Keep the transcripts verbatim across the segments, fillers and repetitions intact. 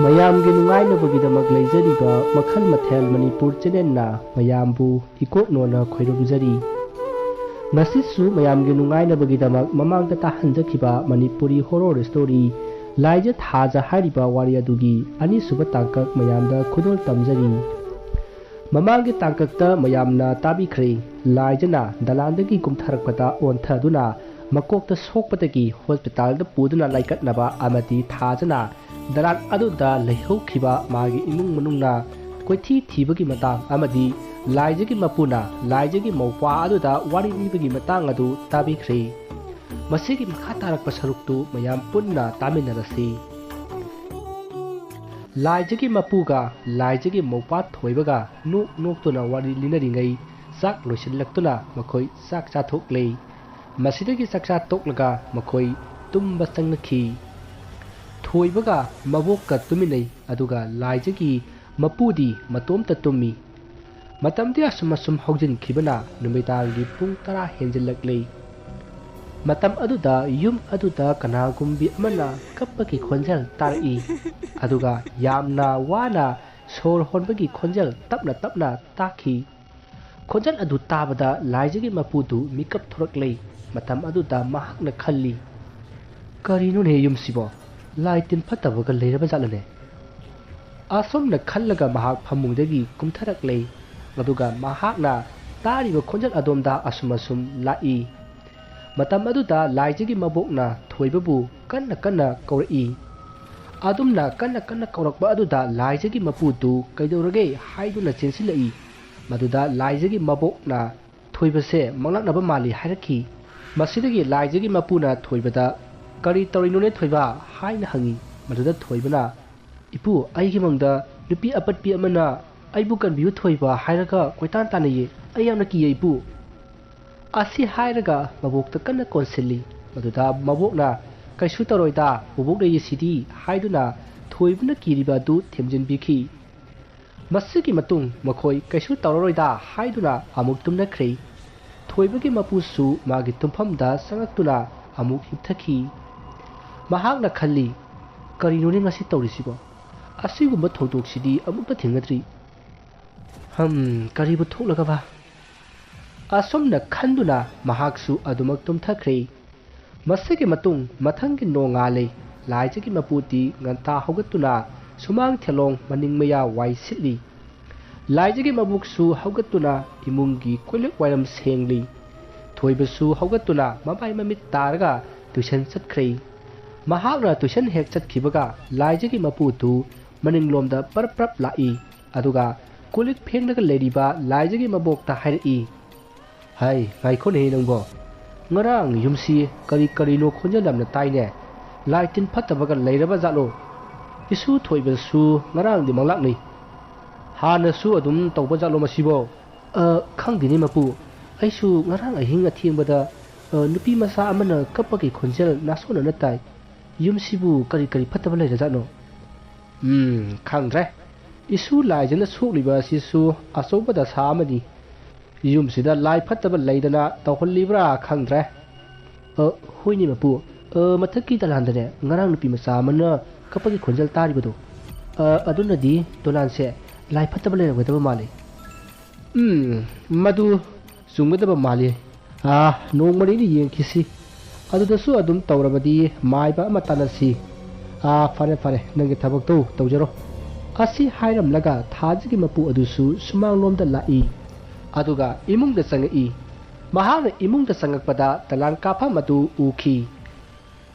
ꯃꯌꯥꯝꯒꯤ ꯅꯨꯡꯉꯥꯏꯅꯕꯒꯤꯗꯃꯛ ꯂꯩꯖꯔꯤꯕ ꯃꯈꯜ ꯃꯊꯦꯜ ꯃꯅꯤꯄꯨꯔ ꯆꯦꯅꯦꯜꯅ ꯃꯌꯥꯝꯕꯨ ꯏꯀꯣꯛꯅꯣꯅ ꯈꯣꯏꯔꯨꯝꯖꯔꯤ꯫ ꯉꯁꯤꯁꯨ ꯃꯌꯥꯝꯒꯤ ꯅꯨꯡꯉꯥꯏꯅꯕꯒꯤꯗꯃꯛ ꯃꯃꯥꯡꯗ ꯇꯥꯍꯟꯖꯈꯤꯕ ꯃꯅꯤꯄꯨꯔꯤ ꯍꯣꯔꯣꯔ ꯁ꯭ꯇꯣꯔꯤ ꯂꯥꯏꯖ ꯊꯥꯖ ꯍꯥꯏꯔꯤꯕ ꯋꯥꯔꯤ ꯑꯗꯨꯒꯤ ꯑꯅꯤꯁꯨꯕ ꯇꯥꯡꯀꯛ ꯃꯌꯥꯝꯗ ꯈꯨꯗꯣꯜ ꯇꯝꯖꯔꯤ꯫ ꯃꯃꯥꯡꯒꯤ ꯇꯥꯡꯀꯛꯇ ꯃꯌꯥꯝꯅ ꯇꯥꯕꯤꯈ꯭ꯔꯦ, ꯂꯥꯏꯖꯅ ꯗꯂꯥꯟꯗꯒꯤ ꯀꯨꯝꯊꯔꯛꯄꯗ ꯑꯣꯟꯊꯗꯨꯅ ꯃꯀꯣꯛꯇ ꯁꯣꯛꯄꯗꯒꯤ ꯍꯣꯁꯄꯤꯇꯥꯜꯗ ꯄꯨꯗꯨꯅ ꯂꯥꯏꯀꯠꯅꯕ ꯑꯃꯗꯤ ꯊꯥꯖꯅ ꯗꯂꯥꯟ ꯑꯗꯨꯗ ꯂꯩꯍꯧꯈꯤꯕ ꯃꯥꯒꯤ ꯏꯃꯨꯡ ꯃꯅꯨꯡꯅ ꯀꯣꯏꯊꯤ ꯊꯤꯕꯒꯤ ꯃꯇꯥꯡ ꯑꯃꯗꯤ ꯂꯥꯏꯖꯒꯤ ꯃꯄꯨꯅ ꯂꯥꯏꯖꯒꯤ ꯃꯧꯄ꯭ꯋꯥ ꯑꯗꯨꯗ ꯋꯥꯔꯤ ꯂꯤꯕꯒꯤ ꯃꯇꯥꯡ ꯑꯗꯨ ꯇꯥꯕꯤꯈ꯭ꯔꯦ꯫ ꯃꯁꯤꯒꯤ ꯃꯈꯥ ꯇꯥꯔꯛꯄ ꯁꯔꯨꯛꯇꯨ ꯃꯌꯥꯝ ꯄꯨꯟꯅ ꯇꯥꯃꯤꯟꯅꯔꯁꯤ꯫ ꯂꯥꯏꯖꯒꯤ ꯃꯄꯨꯒ ꯂꯥꯏꯖꯒꯤ ꯃꯧꯄ꯭ꯋꯥ ꯊꯣꯏꯕꯒ ꯅꯣꯛ ꯅꯣꯛꯇꯨꯅ ꯋꯥꯔꯤ ꯂꯤꯅꯔꯤꯉꯩ ꯆꯥꯛ ꯂꯣꯏꯁꯤꯜꯂꯛꯇꯨꯅ ꯃꯈꯣꯏ ꯆꯥꯛ ꯆꯥꯊꯣꯛꯂꯦ꯫ ꯃꯁꯤꯗꯒꯤ ꯆꯥꯛꯆꯥ ꯇꯣꯛꯂꯒ ꯃꯈꯣꯏ ꯇꯨꯝꯕ ꯆꯪꯅꯈꯤ꯫ ꯊꯣꯏꯕꯒ ꯃꯕꯣꯛꯀ ꯇꯨꯃꯤꯟꯅꯩ, ꯑꯗꯨꯒ ꯂꯥꯏꯖꯒꯤ ꯃꯄꯨꯗꯤ ꯃꯇꯣꯝꯇ ꯇꯨꯝꯃꯤ꯫ ꯃꯇꯝꯗꯤ ꯑꯁꯨꯝ ꯑꯁꯨꯝ ꯍꯧꯖꯤꯟꯈꯤꯕꯅ ꯅꯨꯃꯤꯗꯥꯡꯒꯤ ꯄꯨꯡ ꯇꯔꯥ ꯍꯦꯟꯖꯤꯜꯂꯛꯂꯦ꯫ ꯃꯇꯝ ꯑꯗꯨꯗ ꯌꯨꯝ ꯑꯗꯨꯗ ꯀꯅꯥꯒꯨꯝꯕꯤ ꯑꯃꯅ ꯀꯞꯄꯒꯤ ꯈꯣꯟꯖꯦꯜ ꯇꯥꯔꯛꯏ, ꯑꯗꯨꯒ ꯌꯥꯝꯅ ꯋꯥꯅ ꯁꯣꯔ ꯍꯣꯟꯕꯒꯤ ꯈꯣꯟꯖꯦꯜ ꯇꯞꯅ ꯇꯞꯅ ꯇꯥꯈꯤ꯫ ꯈꯣꯟꯖꯦꯜ ꯑꯗꯨ ꯇꯥꯕꯗ ꯂꯥꯏꯖꯒꯤ ꯃꯄꯨꯗꯨ ꯃꯤꯀꯞ ꯊꯣꯔꯛꯂꯦ꯫ ꯃꯇꯝ ꯑꯗꯨꯗ ꯃꯍꯥꯛꯅ ꯈꯜꯂꯤ, "ꯀꯔꯤꯅꯣꯅꯦ ꯌꯨꯝꯁꯤꯕꯣ? ꯂꯥꯏ ꯇꯤꯟ ꯐꯠꯇꯕꯒ ꯂꯩꯔꯕ ꯖꯥꯠꯂꯅꯦ?" ꯑꯁꯨꯝꯅ ꯈꯜꯂꯒ ꯃꯍꯥꯛ ꯐꯃꯨꯡꯗꯒꯤ ꯀꯨꯝꯊꯔꯛꯂꯦ꯫ ꯑꯗꯨꯒ ꯃꯍꯥꯛꯅ ꯇꯥꯔꯤꯕ ꯈꯣꯟꯖꯦꯜ ꯑꯗꯣꯝꯗ ꯑꯁꯨꯝ ꯑꯁꯨꯝ ꯂꯥꯛꯏ꯫ ꯃꯇꯝ ꯑꯗꯨꯗ ꯂꯥꯏꯖꯒꯤ ꯃꯕꯣꯛꯅ ꯊꯣꯏꯕꯕꯨ ꯀꯟꯅ ꯀꯟꯅ ꯀꯧꯔꯛꯏ꯫ ꯑꯗꯨꯝꯅ ꯀꯟꯅ ꯀꯟꯅ ꯀꯧꯔꯛꯄ ꯑꯗꯨꯗ ꯂꯥꯏꯖꯒꯤ ꯃꯄꯨꯗꯨ ꯀꯩꯗꯧꯔꯒꯦ ꯍꯥꯏꯗꯨꯅ ꯆꯦꯟꯁꯤꯜꯂꯛꯏ꯫ ꯃꯗꯨꯗ ꯂꯥꯏꯖꯒꯤ ꯃꯕꯣꯛꯅ ꯊꯣꯏꯕꯁꯦ ꯃꯪꯂꯥꯛꯅꯕ ꯃꯥꯜꯂꯤ ꯍꯥꯏꯔꯛꯈꯤ꯫ ꯃꯁꯤꯗꯒꯤ ꯂꯥꯏꯖꯒꯤ ꯃꯄꯨꯅ ꯊꯣꯏꯕꯗ, "ꯀꯔꯤ ꯇꯧꯔꯤꯅꯣꯅꯦ ꯊꯣꯏꯕ?" ꯍꯥꯏꯅ ꯍꯪꯉꯤ꯫ ꯃꯗꯨꯗ ꯊꯣꯏꯕꯅ, "ꯏꯄꯨ, ꯑꯩꯒꯤ ꯃꯪꯗ ꯅꯨꯄꯤ ꯑꯄꯠꯄꯤ ꯑꯃꯅ ꯑꯩꯕꯨ ꯀꯟꯕꯤꯌꯨ ꯊꯣꯏꯕ ꯍꯥꯏꯔꯒ ꯀꯣꯏꯇꯥꯟ ꯇꯥꯟꯅꯩꯌꯦ꯫ ꯑꯩ ꯌꯥꯝꯅ ꯀꯤꯌꯦ ꯏꯄꯨ꯫" ꯑꯁꯤ ꯍꯥꯏꯔꯒ ꯃꯕꯣꯛꯇ ꯀꯟꯅ ꯀꯣꯟꯁꯤꯜꯂꯤ꯫ ꯃꯗꯨꯗ ꯃꯕꯣꯛꯅ, "ꯀꯩꯁꯨ ꯇꯧꯔꯣꯏꯗ, ꯕꯣꯕꯣꯛ ꯂꯩꯔꯤꯁꯤꯗꯤ" ꯍꯥꯏꯗꯨꯅ ꯊꯣꯏꯕꯅ ꯀꯤꯔꯤꯕ ꯑꯗꯨ ꯊꯦꯝꯖꯤꯟꯕꯤꯈꯤ꯫ ꯃꯁꯤꯒꯤ ꯃꯇꯨꯡ ꯃꯈꯣꯏ ꯀꯩꯁꯨ ꯇꯧꯔꯔꯣꯏꯗ ꯍꯥꯏꯗꯨꯅ ꯑꯃꯨꯛ ꯇꯨꯝꯅꯈ꯭ꯔꯦ꯫ ꯊꯣꯏꯕꯒꯤ ꯃꯄꯨꯁꯨ ꯃꯥꯒꯤ ꯇꯨꯝꯐꯝꯗ ꯆꯪꯉꯛꯇꯨꯅ ꯑꯃꯨꯛ ꯍꯤꯞꯊꯈꯤ꯫ ꯃꯍꯥꯛꯅ ꯈꯜꯂꯤ, "ꯀꯔꯤꯅꯣꯅꯦ ꯉꯁꯤ ꯇꯧꯔꯤꯁꯤꯕꯣ? ꯑꯁꯤꯒꯨꯝꯕ ꯊꯧꯗꯣꯛꯁꯤꯗꯤ ꯑꯃꯨꯛꯇ ꯊꯦꯡꯅꯗ꯭ꯔꯤ꯫ ꯍꯝ, ꯀꯔꯤꯕꯨ ꯊꯣꯛꯂꯒꯕ? ꯑꯁꯨꯝꯅ ꯈꯟꯗꯨꯅ ꯃꯍꯥꯛꯁꯨ ꯑꯗꯨꯃꯛ ꯇꯨꯝꯊꯈ꯭ꯔꯦ꯫ ꯃꯁꯤꯒꯤ ꯃꯇꯨꯡ ꯃꯊꯪꯒꯤ ꯅꯣꯡꯉꯥꯜꯂꯦ꯫ ꯂꯥꯏꯖꯒꯤ ꯃꯄꯨꯗꯤ ꯉꯟꯇꯥ ꯍꯧꯒꯠꯇꯨꯅ ꯁꯨꯃꯥꯡ ꯊꯦꯂꯣꯡ ꯃꯅꯤꯡ ꯃꯌꯥ ꯋꯥꯏ ꯁꯤꯠꯂꯤ꯫ ꯂꯥꯏꯖꯒꯤ ꯃꯕꯣꯛꯁꯨ ꯍꯧꯒꯠꯇꯨꯅ ꯏꯃꯨꯡꯒꯤ ꯀꯣꯜꯂꯤꯛ ꯋꯥꯏꯔꯝ ꯁꯦꯡꯂꯤ꯫ ꯊꯣꯏꯕꯁꯨ ꯍꯧꯒꯠꯇꯨꯅ ꯃꯃꯥꯏ ꯃꯃꯤꯠ ꯇꯥꯔꯒ ꯇꯨꯏꯁꯟ ꯆꯠꯈ꯭ꯔꯦ꯫ ꯃꯍꯥꯛꯅ ꯇꯨꯏꯁꯟ ꯍꯦꯛ ꯆꯠꯈꯤꯕꯒ ꯂꯥꯏꯖꯒꯤ ꯃꯄꯨꯗꯨ ꯃꯅꯤꯡꯂꯣꯝꯗ ꯄꯔꯞ ꯄꯔꯞ ꯂꯥꯛꯏ꯫ ꯑꯗꯨꯒ ꯀꯣꯜꯂꯤꯛ ꯐꯦꯡꯂꯒ ꯂꯩꯔꯤꯕ ꯂꯥꯏꯖꯒꯤ ꯃꯕꯣꯛꯇ ꯍꯥꯏꯔꯛꯏ, "ꯍꯥꯏ, ꯉꯥꯏꯈꯣꯅꯦꯍꯦ ꯅꯪꯕꯣ꯫ ꯉꯔꯥꯡ ꯌꯨꯝꯁꯤ ꯀꯔꯤ ꯀꯔꯤꯅꯣ ꯈꯣꯟꯖꯦꯜ ꯌꯥꯝꯅ ꯇꯥꯏꯅꯦ꯫ ꯂꯥꯏ ꯇꯤꯟ ꯐꯠꯇꯕꯒ ꯂꯩꯔꯕ ꯖꯥꯠꯂꯣ? ꯏꯁꯨ ꯊꯣꯏꯕꯁꯨ ꯉꯔꯥꯡꯗꯤ ꯃꯪꯂꯥꯛꯅꯩ꯫ ꯍꯥꯟꯅꯁꯨ ꯑꯗꯨꯝ ꯇꯧꯕ ꯖꯥꯠꯂꯣ ꯃꯁꯤꯕꯣ?" "ꯑ, ꯈꯪꯗꯦꯅꯦ ꯃꯄꯨ꯫ ꯑꯩꯁꯨ ꯉꯔꯥꯡ ꯑꯍꯤꯡ ꯑꯊꯦꯡꯕꯗ, ꯑ, ꯅꯨꯄꯤ ꯃꯆꯥ ꯑꯃꯅ ꯀꯞꯄꯒꯤ ꯈꯣꯟꯖꯦꯜ ꯅꯥꯁꯣꯟꯅꯅ ꯇꯥꯏ꯫ ꯌꯨꯝꯁꯤꯕꯨ ꯀꯔꯤ ꯀꯔꯤ ꯐꯠꯇꯕ ꯂꯩꯔꯖꯥꯠꯅꯣ?" "ꯎꯝ, ꯈꯪꯗ꯭ꯔꯦ꯫ ꯏꯁꯨ ꯂꯥꯏꯖꯅ ꯁꯣꯛꯂꯤꯕ ꯑꯁꯤꯁꯨ ꯑꯆꯧꯕ ꯗꯁꯥ ꯑꯃꯅꯤ꯫ ꯌꯨꯝꯁꯤꯗ ꯂꯥꯏ ꯐꯠꯇꯕ ꯂꯩꯗꯅ ꯇꯧꯍꯜꯂꯤꯕ꯭ꯔꯥ ꯈꯪꯗ꯭ꯔꯦ꯫" "ꯑ, ꯍꯣꯏꯅꯦ ꯃꯄꯨ꯫ ꯑ, ꯃꯊꯛꯀꯤ ꯗꯂꯥꯟꯗꯅꯦ, ꯉꯔꯥꯡ ꯅꯨꯄꯤ ꯃꯆꯥ ꯑꯃꯅ ꯀꯞꯄꯒꯤ ꯈꯣꯟꯖꯦꯜ ꯇꯥꯔꯤꯕꯗꯣ꯫ ꯑ, ꯑꯗꯨꯅꯗꯤ ꯗꯣꯂꯥꯟꯁꯦ ꯂꯥꯏ ꯐꯠꯇꯕ ꯂꯩꯔꯝꯒꯗꯕ ꯃꯥꯜꯂꯤ꯫" "ꯎꯝ, ꯃꯗꯨ ꯆꯨꯝꯒꯗꯕ ꯃꯥꯜꯂꯤ꯫ ꯑꯥ, ꯅꯣꯡꯃ ꯅꯤꯅꯤ ꯌꯦꯡꯈꯤꯁꯤ꯫ ꯑꯗꯨꯗꯁꯨ ꯑꯗꯨꯝ ꯇꯧꯔꯕꯗꯤ ꯃꯥꯏꯕ ꯑꯃ ꯇꯥꯟꯅꯁꯤ꯫ ꯑꯥ, ꯐꯔꯦ, ꯐꯔꯦ, ꯅꯪꯒꯤ ꯊꯕꯛꯇꯣ ꯇꯧꯖꯔꯣ꯫" ꯑꯁꯤ ꯍꯥꯏꯔꯝꯂꯒ ꯊꯥꯖꯒꯤ ꯃꯄꯨ ꯑꯗꯨꯁꯨ ꯁꯨꯃꯥꯡꯂꯣꯝꯗ ꯂꯥꯛꯏ꯫ ꯑꯗꯨꯒ ꯏꯃꯨꯡꯗ ꯆꯪꯉꯛꯏ꯫ ꯃꯍꯥꯛꯅ ꯏꯃꯨꯡꯗ ꯆꯪꯉꯛꯄꯗ ꯗꯂꯥꯟ ꯀꯥꯐꯝ ꯑꯗꯨ ꯎꯈꯤ꯫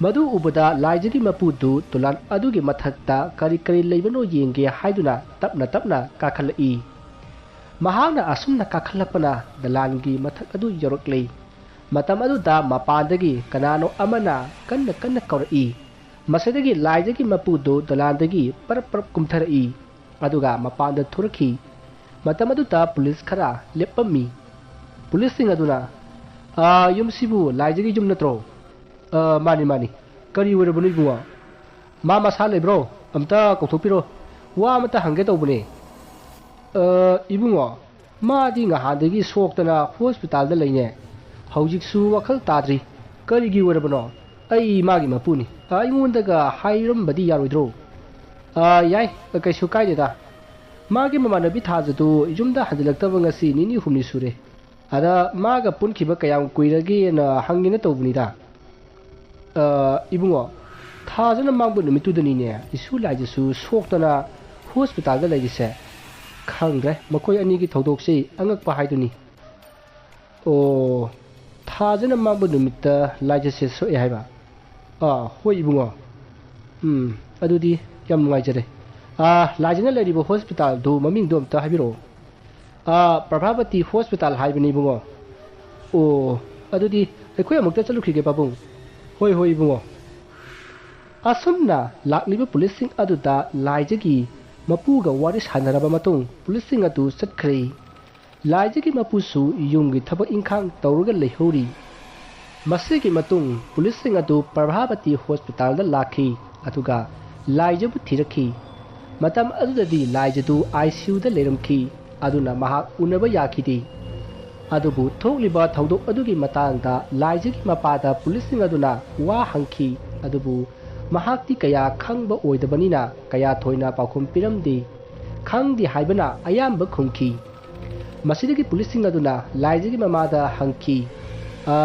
ꯃꯗꯨ ꯎꯕꯗ ꯂꯥꯏꯖꯒꯤ ꯃꯄꯨꯗꯨ ꯗꯣꯂꯥꯟ ꯑꯗꯨꯒꯤ ꯃꯊꯛꯇ ꯀꯔꯤ ꯀꯔꯤ ꯂꯩꯕꯅꯣ ꯌꯦꯡꯒꯦ ꯍꯥꯏꯗꯨꯅ ꯇꯞꯅ ꯇꯞꯅ ꯀꯥꯈꯠꯂꯛꯏ꯫ ꯃꯍꯥꯛꯅ ꯑꯁꯨꯝꯅ ꯀꯥꯈꯠꯂꯛꯄꯅ ꯗꯂꯥꯟꯒꯤ ꯃꯊꯛ ꯑꯗꯨ ꯌꯧꯔꯛꯂꯦ꯫ ꯃꯇꯝ ꯑꯗꯨꯗ ꯃꯄꯥꯟꯗꯒꯤ ꯀꯅꯥꯅꯣ ꯑꯃꯅ ꯀꯟꯅ ꯀꯟꯅ ꯀꯧꯔꯛꯏ꯫ ꯃꯁꯤꯗꯒꯤ ꯂꯥꯏꯖꯒꯤ ꯃꯄꯨꯗꯨ ꯗꯂꯥꯟꯗꯒꯤ ꯄꯔꯞ ꯄꯔꯞ ꯀꯨꯝꯊꯔꯛꯏ꯫ ꯑꯗꯨꯒ ꯃꯄꯥꯟꯗ ꯊꯣꯔꯛꯈꯤ꯫ ꯃꯇꯝ ꯑꯗꯨꯗ ꯄꯨꯂꯤꯁ ꯈꯔ ꯂꯦꯞꯄꯝꯃꯤ꯫ ꯄꯨꯂꯤꯁꯁꯤꯡ ꯑꯗꯨꯅ, "ꯑꯥ, ꯌꯨꯝꯁꯤꯕꯨ ꯂꯥꯏꯖꯒꯤ ꯌꯨꯝ ꯅꯠꯇ꯭ꯔꯣ?" "ꯑ, ꯃꯥꯅꯤ, ꯃꯥꯅꯤ꯫ ꯀꯔꯤ ꯑꯣꯏꯔꯕꯅꯣ ꯏꯕꯨꯡꯉꯣ? ꯃꯥ ꯃꯁꯥ ꯂꯩꯕ꯭ꯔꯣ? ꯑꯝꯇ ꯀꯧꯊꯣꯛꯄꯤꯔꯣ꯫ ꯋꯥ ꯑꯃꯇ ꯍꯪꯒꯦ ꯇꯧꯕꯅꯦ꯫" "ꯑ, ꯏꯕꯨꯡꯉꯣ, ꯃꯥꯗꯤ ꯉꯍꯥꯟꯗꯒꯤ ꯁꯣꯛꯇꯅ ꯍꯣꯁꯄꯤꯇꯥꯜꯗ ꯂꯩꯅꯦ꯫ ꯍꯧꯖꯤꯛꯁꯨ ꯋꯥꯈꯜ ꯇꯥꯗ꯭ꯔꯤ꯫ ꯀꯔꯤꯒꯤ ꯑꯣꯏꯔꯕꯅꯣ? ꯑꯩ ꯃꯥꯒꯤ ꯃꯄꯨꯅꯤ꯫ ꯑ, ꯑꯩꯉꯣꯟꯗꯒ ꯍꯥꯏꯔꯝꯕꯗꯤ ꯌꯥꯔꯣꯏꯗ꯭ꯔꯣ?" ꯑꯥ, ꯌꯥꯏ, ꯀꯩꯁꯨ ꯀꯥꯏꯗꯦꯗ꯫ ꯃꯥꯒꯤ ꯃꯃꯥꯟꯅꯕꯤ ꯊꯥꯖꯗꯨ ꯌꯨꯝꯗ ꯍꯟꯖꯤꯜꯂꯛꯇꯕ ꯉꯁꯤ ꯅꯤꯅꯤ ꯍꯨꯝꯅꯤ ꯁꯨꯔꯦ꯫ ꯑꯗ ꯃꯥꯒ ꯄꯨꯟꯈꯤꯕ ꯀꯌꯥꯝ ꯀꯨꯏꯔꯒꯦꯅ ꯍꯪꯒꯦꯅ ꯇꯧꯕꯅꯤꯗ꯫ ꯑꯥ, ꯏꯕꯨꯡꯉꯣ, ꯊꯥꯖꯅ ꯃꯥꯡꯕ ꯅꯨꯃꯤꯠꯇꯨꯗꯅꯤꯅꯦ ꯏꯁꯨ ꯂꯥꯏꯖꯁꯨ ꯁꯣꯛꯇꯅ ꯍꯣꯁꯄꯤꯇꯥꯜꯗ ꯂꯩꯔꯤꯁꯦ꯫ ꯈꯪꯗ꯭ꯔꯦ, ꯃꯈꯣꯏ ꯑꯅꯤꯒꯤ ꯊꯧꯗꯣꯛꯁꯤ ꯑꯉꯛꯄ ꯍꯥꯏꯗꯨꯅꯤ꯫ ꯑꯣ, ꯊꯥꯖꯅ ꯃꯥꯡꯕ ꯅꯨꯃꯤꯠꯇ ꯂꯥꯏꯖꯁꯦ ꯁꯣꯛꯑꯦ ꯍꯥꯏꯕ? ꯑꯥ, ꯍꯣꯏ ꯏꯕꯨꯡꯉꯣ꯫ ꯎꯝ, ꯑꯗꯨꯗꯤ ꯌꯥꯝ ꯅꯨꯡꯉꯥꯏꯖꯔꯦ꯫ ꯑꯥ, ꯂꯥꯏꯖꯅ ꯂꯩꯔꯤꯕ ꯍꯣꯁꯄꯤꯇꯥꯜꯗꯨ ꯃꯃꯤꯡꯗꯣ ꯑꯝꯇ ꯍꯥꯏꯕꯤꯔꯛꯑꯣ꯫ ꯑꯥ, ꯄ꯭ꯔꯚꯥꯕꯇꯤ ꯍꯣꯁꯄꯤꯇꯥꯜ ꯍꯥꯏꯕꯅꯤ ꯏꯕꯨꯡꯉꯣ꯫ ꯑꯣ, ꯑꯗꯨꯗꯤ ꯑꯩꯈꯣꯏ ꯑꯃꯨꯛꯇ ꯆꯠꯂꯨꯈꯤꯒꯦ ꯄꯥꯕꯨꯡ꯫ ꯍꯣꯏ, ꯍꯣꯏ ꯏꯕꯨꯡꯉꯣ꯫ ꯑꯁꯨꯝꯅ ꯂꯥꯛꯂꯤꯕ ꯄꯨꯂꯤꯁꯁꯤꯡ ꯑꯗꯨꯗ ꯂꯥꯏꯖꯒꯤ ꯃꯄꯨꯒ ꯋꯥꯔꯤ ꯁꯥꯟꯅꯔꯕ ꯃꯇꯨꯡ ꯄꯨꯂꯤꯁꯁꯤꯡ ꯑꯗꯨ ꯆꯠꯈ꯭ꯔꯦ꯫ ꯂꯥꯏꯖꯒꯤ ꯃꯄꯨꯁꯨ ꯌꯨꯝꯒꯤ ꯊꯕꯛ ꯏꯪꯈꯥꯡ ꯇꯧꯔꯒ ꯂꯩꯍꯧꯔꯤ꯫ ꯃꯁꯤꯒꯤ ꯃꯇꯨꯡ ꯄꯨꯂꯤꯁꯁꯤꯡ ꯑꯗꯨ ꯄ꯭ꯔꯚꯥꯕꯇꯤ ꯍꯣꯁꯄꯤꯇꯥꯜꯗ ꯂꯥꯛꯈꯤ, ꯑꯗꯨꯒ ꯂꯥꯏꯖꯕꯨ ꯊꯤꯔꯛꯈꯤ꯫ ꯃꯇꯝ ꯑꯗꯨꯗꯗꯤ ꯂꯥꯏꯖꯗꯨ ꯑꯥꯏ ꯁꯤ ꯌꯨꯗ ꯂꯩꯔꯝꯈꯤ, ꯑꯗꯨꯅ ꯃꯍꯥꯛ ꯎꯅꯕ ꯌꯥꯈꯤꯗꯦ꯫ ꯑꯗꯨꯕꯨ ꯊꯣꯛꯂꯤꯕ ꯊꯧꯗꯣꯛ ꯑꯗꯨꯒꯤ ꯃꯇꯥꯡꯗ ꯂꯥꯏꯖꯒꯤ ꯃꯄꯥꯗ ꯄꯨꯂꯤꯁꯁꯤꯡ ꯑꯗꯨꯅ ꯋꯥ ꯍꯪꯈꯤ, ꯑꯗꯨꯕꯨ ꯃꯍꯥꯛꯇꯤ ꯀꯌꯥ ꯈꯪꯕ ꯑꯣꯏꯗꯕꯅꯤꯅ ꯀꯌꯥ ꯊꯣꯏꯅ ꯄꯥꯎꯈꯨꯝ ꯄꯤꯔꯝꯗꯦ꯫ ꯈꯪꯗꯦ ꯍꯥꯏꯕꯅ ꯑꯌꯥꯝꯕ ꯈꯨꯝꯈꯤ꯫ ꯃꯁꯤꯗꯒꯤ ꯄꯨꯂꯤꯁꯁꯤꯡ ꯑꯗꯨꯅ ꯂꯥꯏꯖꯒꯤ ꯃꯃꯥꯗ ꯍꯪꯈꯤ, "ꯑ,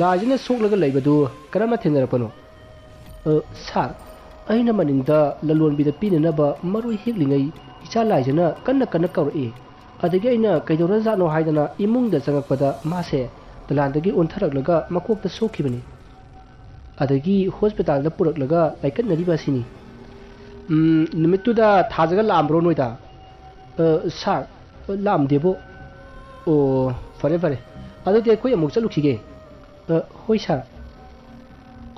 ꯂꯥꯏꯖꯅ ꯁꯣꯛꯂꯒ ꯂꯩꯕꯗꯨ ꯀꯔꯝꯅ ꯊꯦꯡꯅꯔꯛꯄꯅꯣ?" "ꯑ, ꯁꯥꯔ, ꯑꯩꯅ ꯃꯅꯤꯡꯗ ꯂꯂꯣꯟꯕꯤꯗ ꯄꯤꯅꯅꯕ ꯃꯔꯣꯏ ꯍꯦꯛꯂꯤꯉꯩ ꯏꯆꯥ ꯂꯥꯏꯖꯅ ꯀꯟꯅ ꯀꯟꯅ ꯀꯧꯔꯛꯏ꯫ ꯑꯗꯒꯤ ꯑꯩꯅ ꯀꯩꯗꯧꯔꯖꯥꯠꯅꯣ ꯍꯥꯏꯗꯅ ꯏꯃꯨꯡꯗ ꯆꯪꯉꯛꯄꯗ ꯃꯥꯁꯦ ꯗꯂꯥꯟꯗꯒꯤ ꯑꯣꯟꯊꯔꯛꯂꯒ ꯃꯀꯣꯛꯇ ꯁꯣꯛꯈꯤꯕꯅꯤ꯫ ꯑꯗꯒꯤ ꯍꯣꯁꯄꯤꯇꯥꯜꯗ ꯄꯨꯔꯛꯂꯒ ꯂꯥꯏꯀꯠꯅꯔꯤꯕ ꯑꯁꯤꯅꯤ꯫" "ꯎꯝ, ꯅꯨꯃꯤꯠꯇꯨꯗ ꯊꯥꯖꯒ ꯂꯥꯛꯑꯝꯕ꯭ꯔꯣ ꯅꯣꯏꯗ?" "ꯑ, ꯁꯥꯔ, ꯂꯥꯛꯑꯝꯗꯦꯕꯣ꯫" "ꯑꯣ, ꯐꯔꯦ, ꯐꯔꯦ꯫ ꯑꯗꯨꯗꯤ ꯑꯩꯈꯣꯏ ꯑꯃꯨꯛ ꯆꯠꯂꯨꯈꯤꯒꯦ꯫" "ꯑ, ꯍꯣꯏ, ꯁꯥꯔ꯫"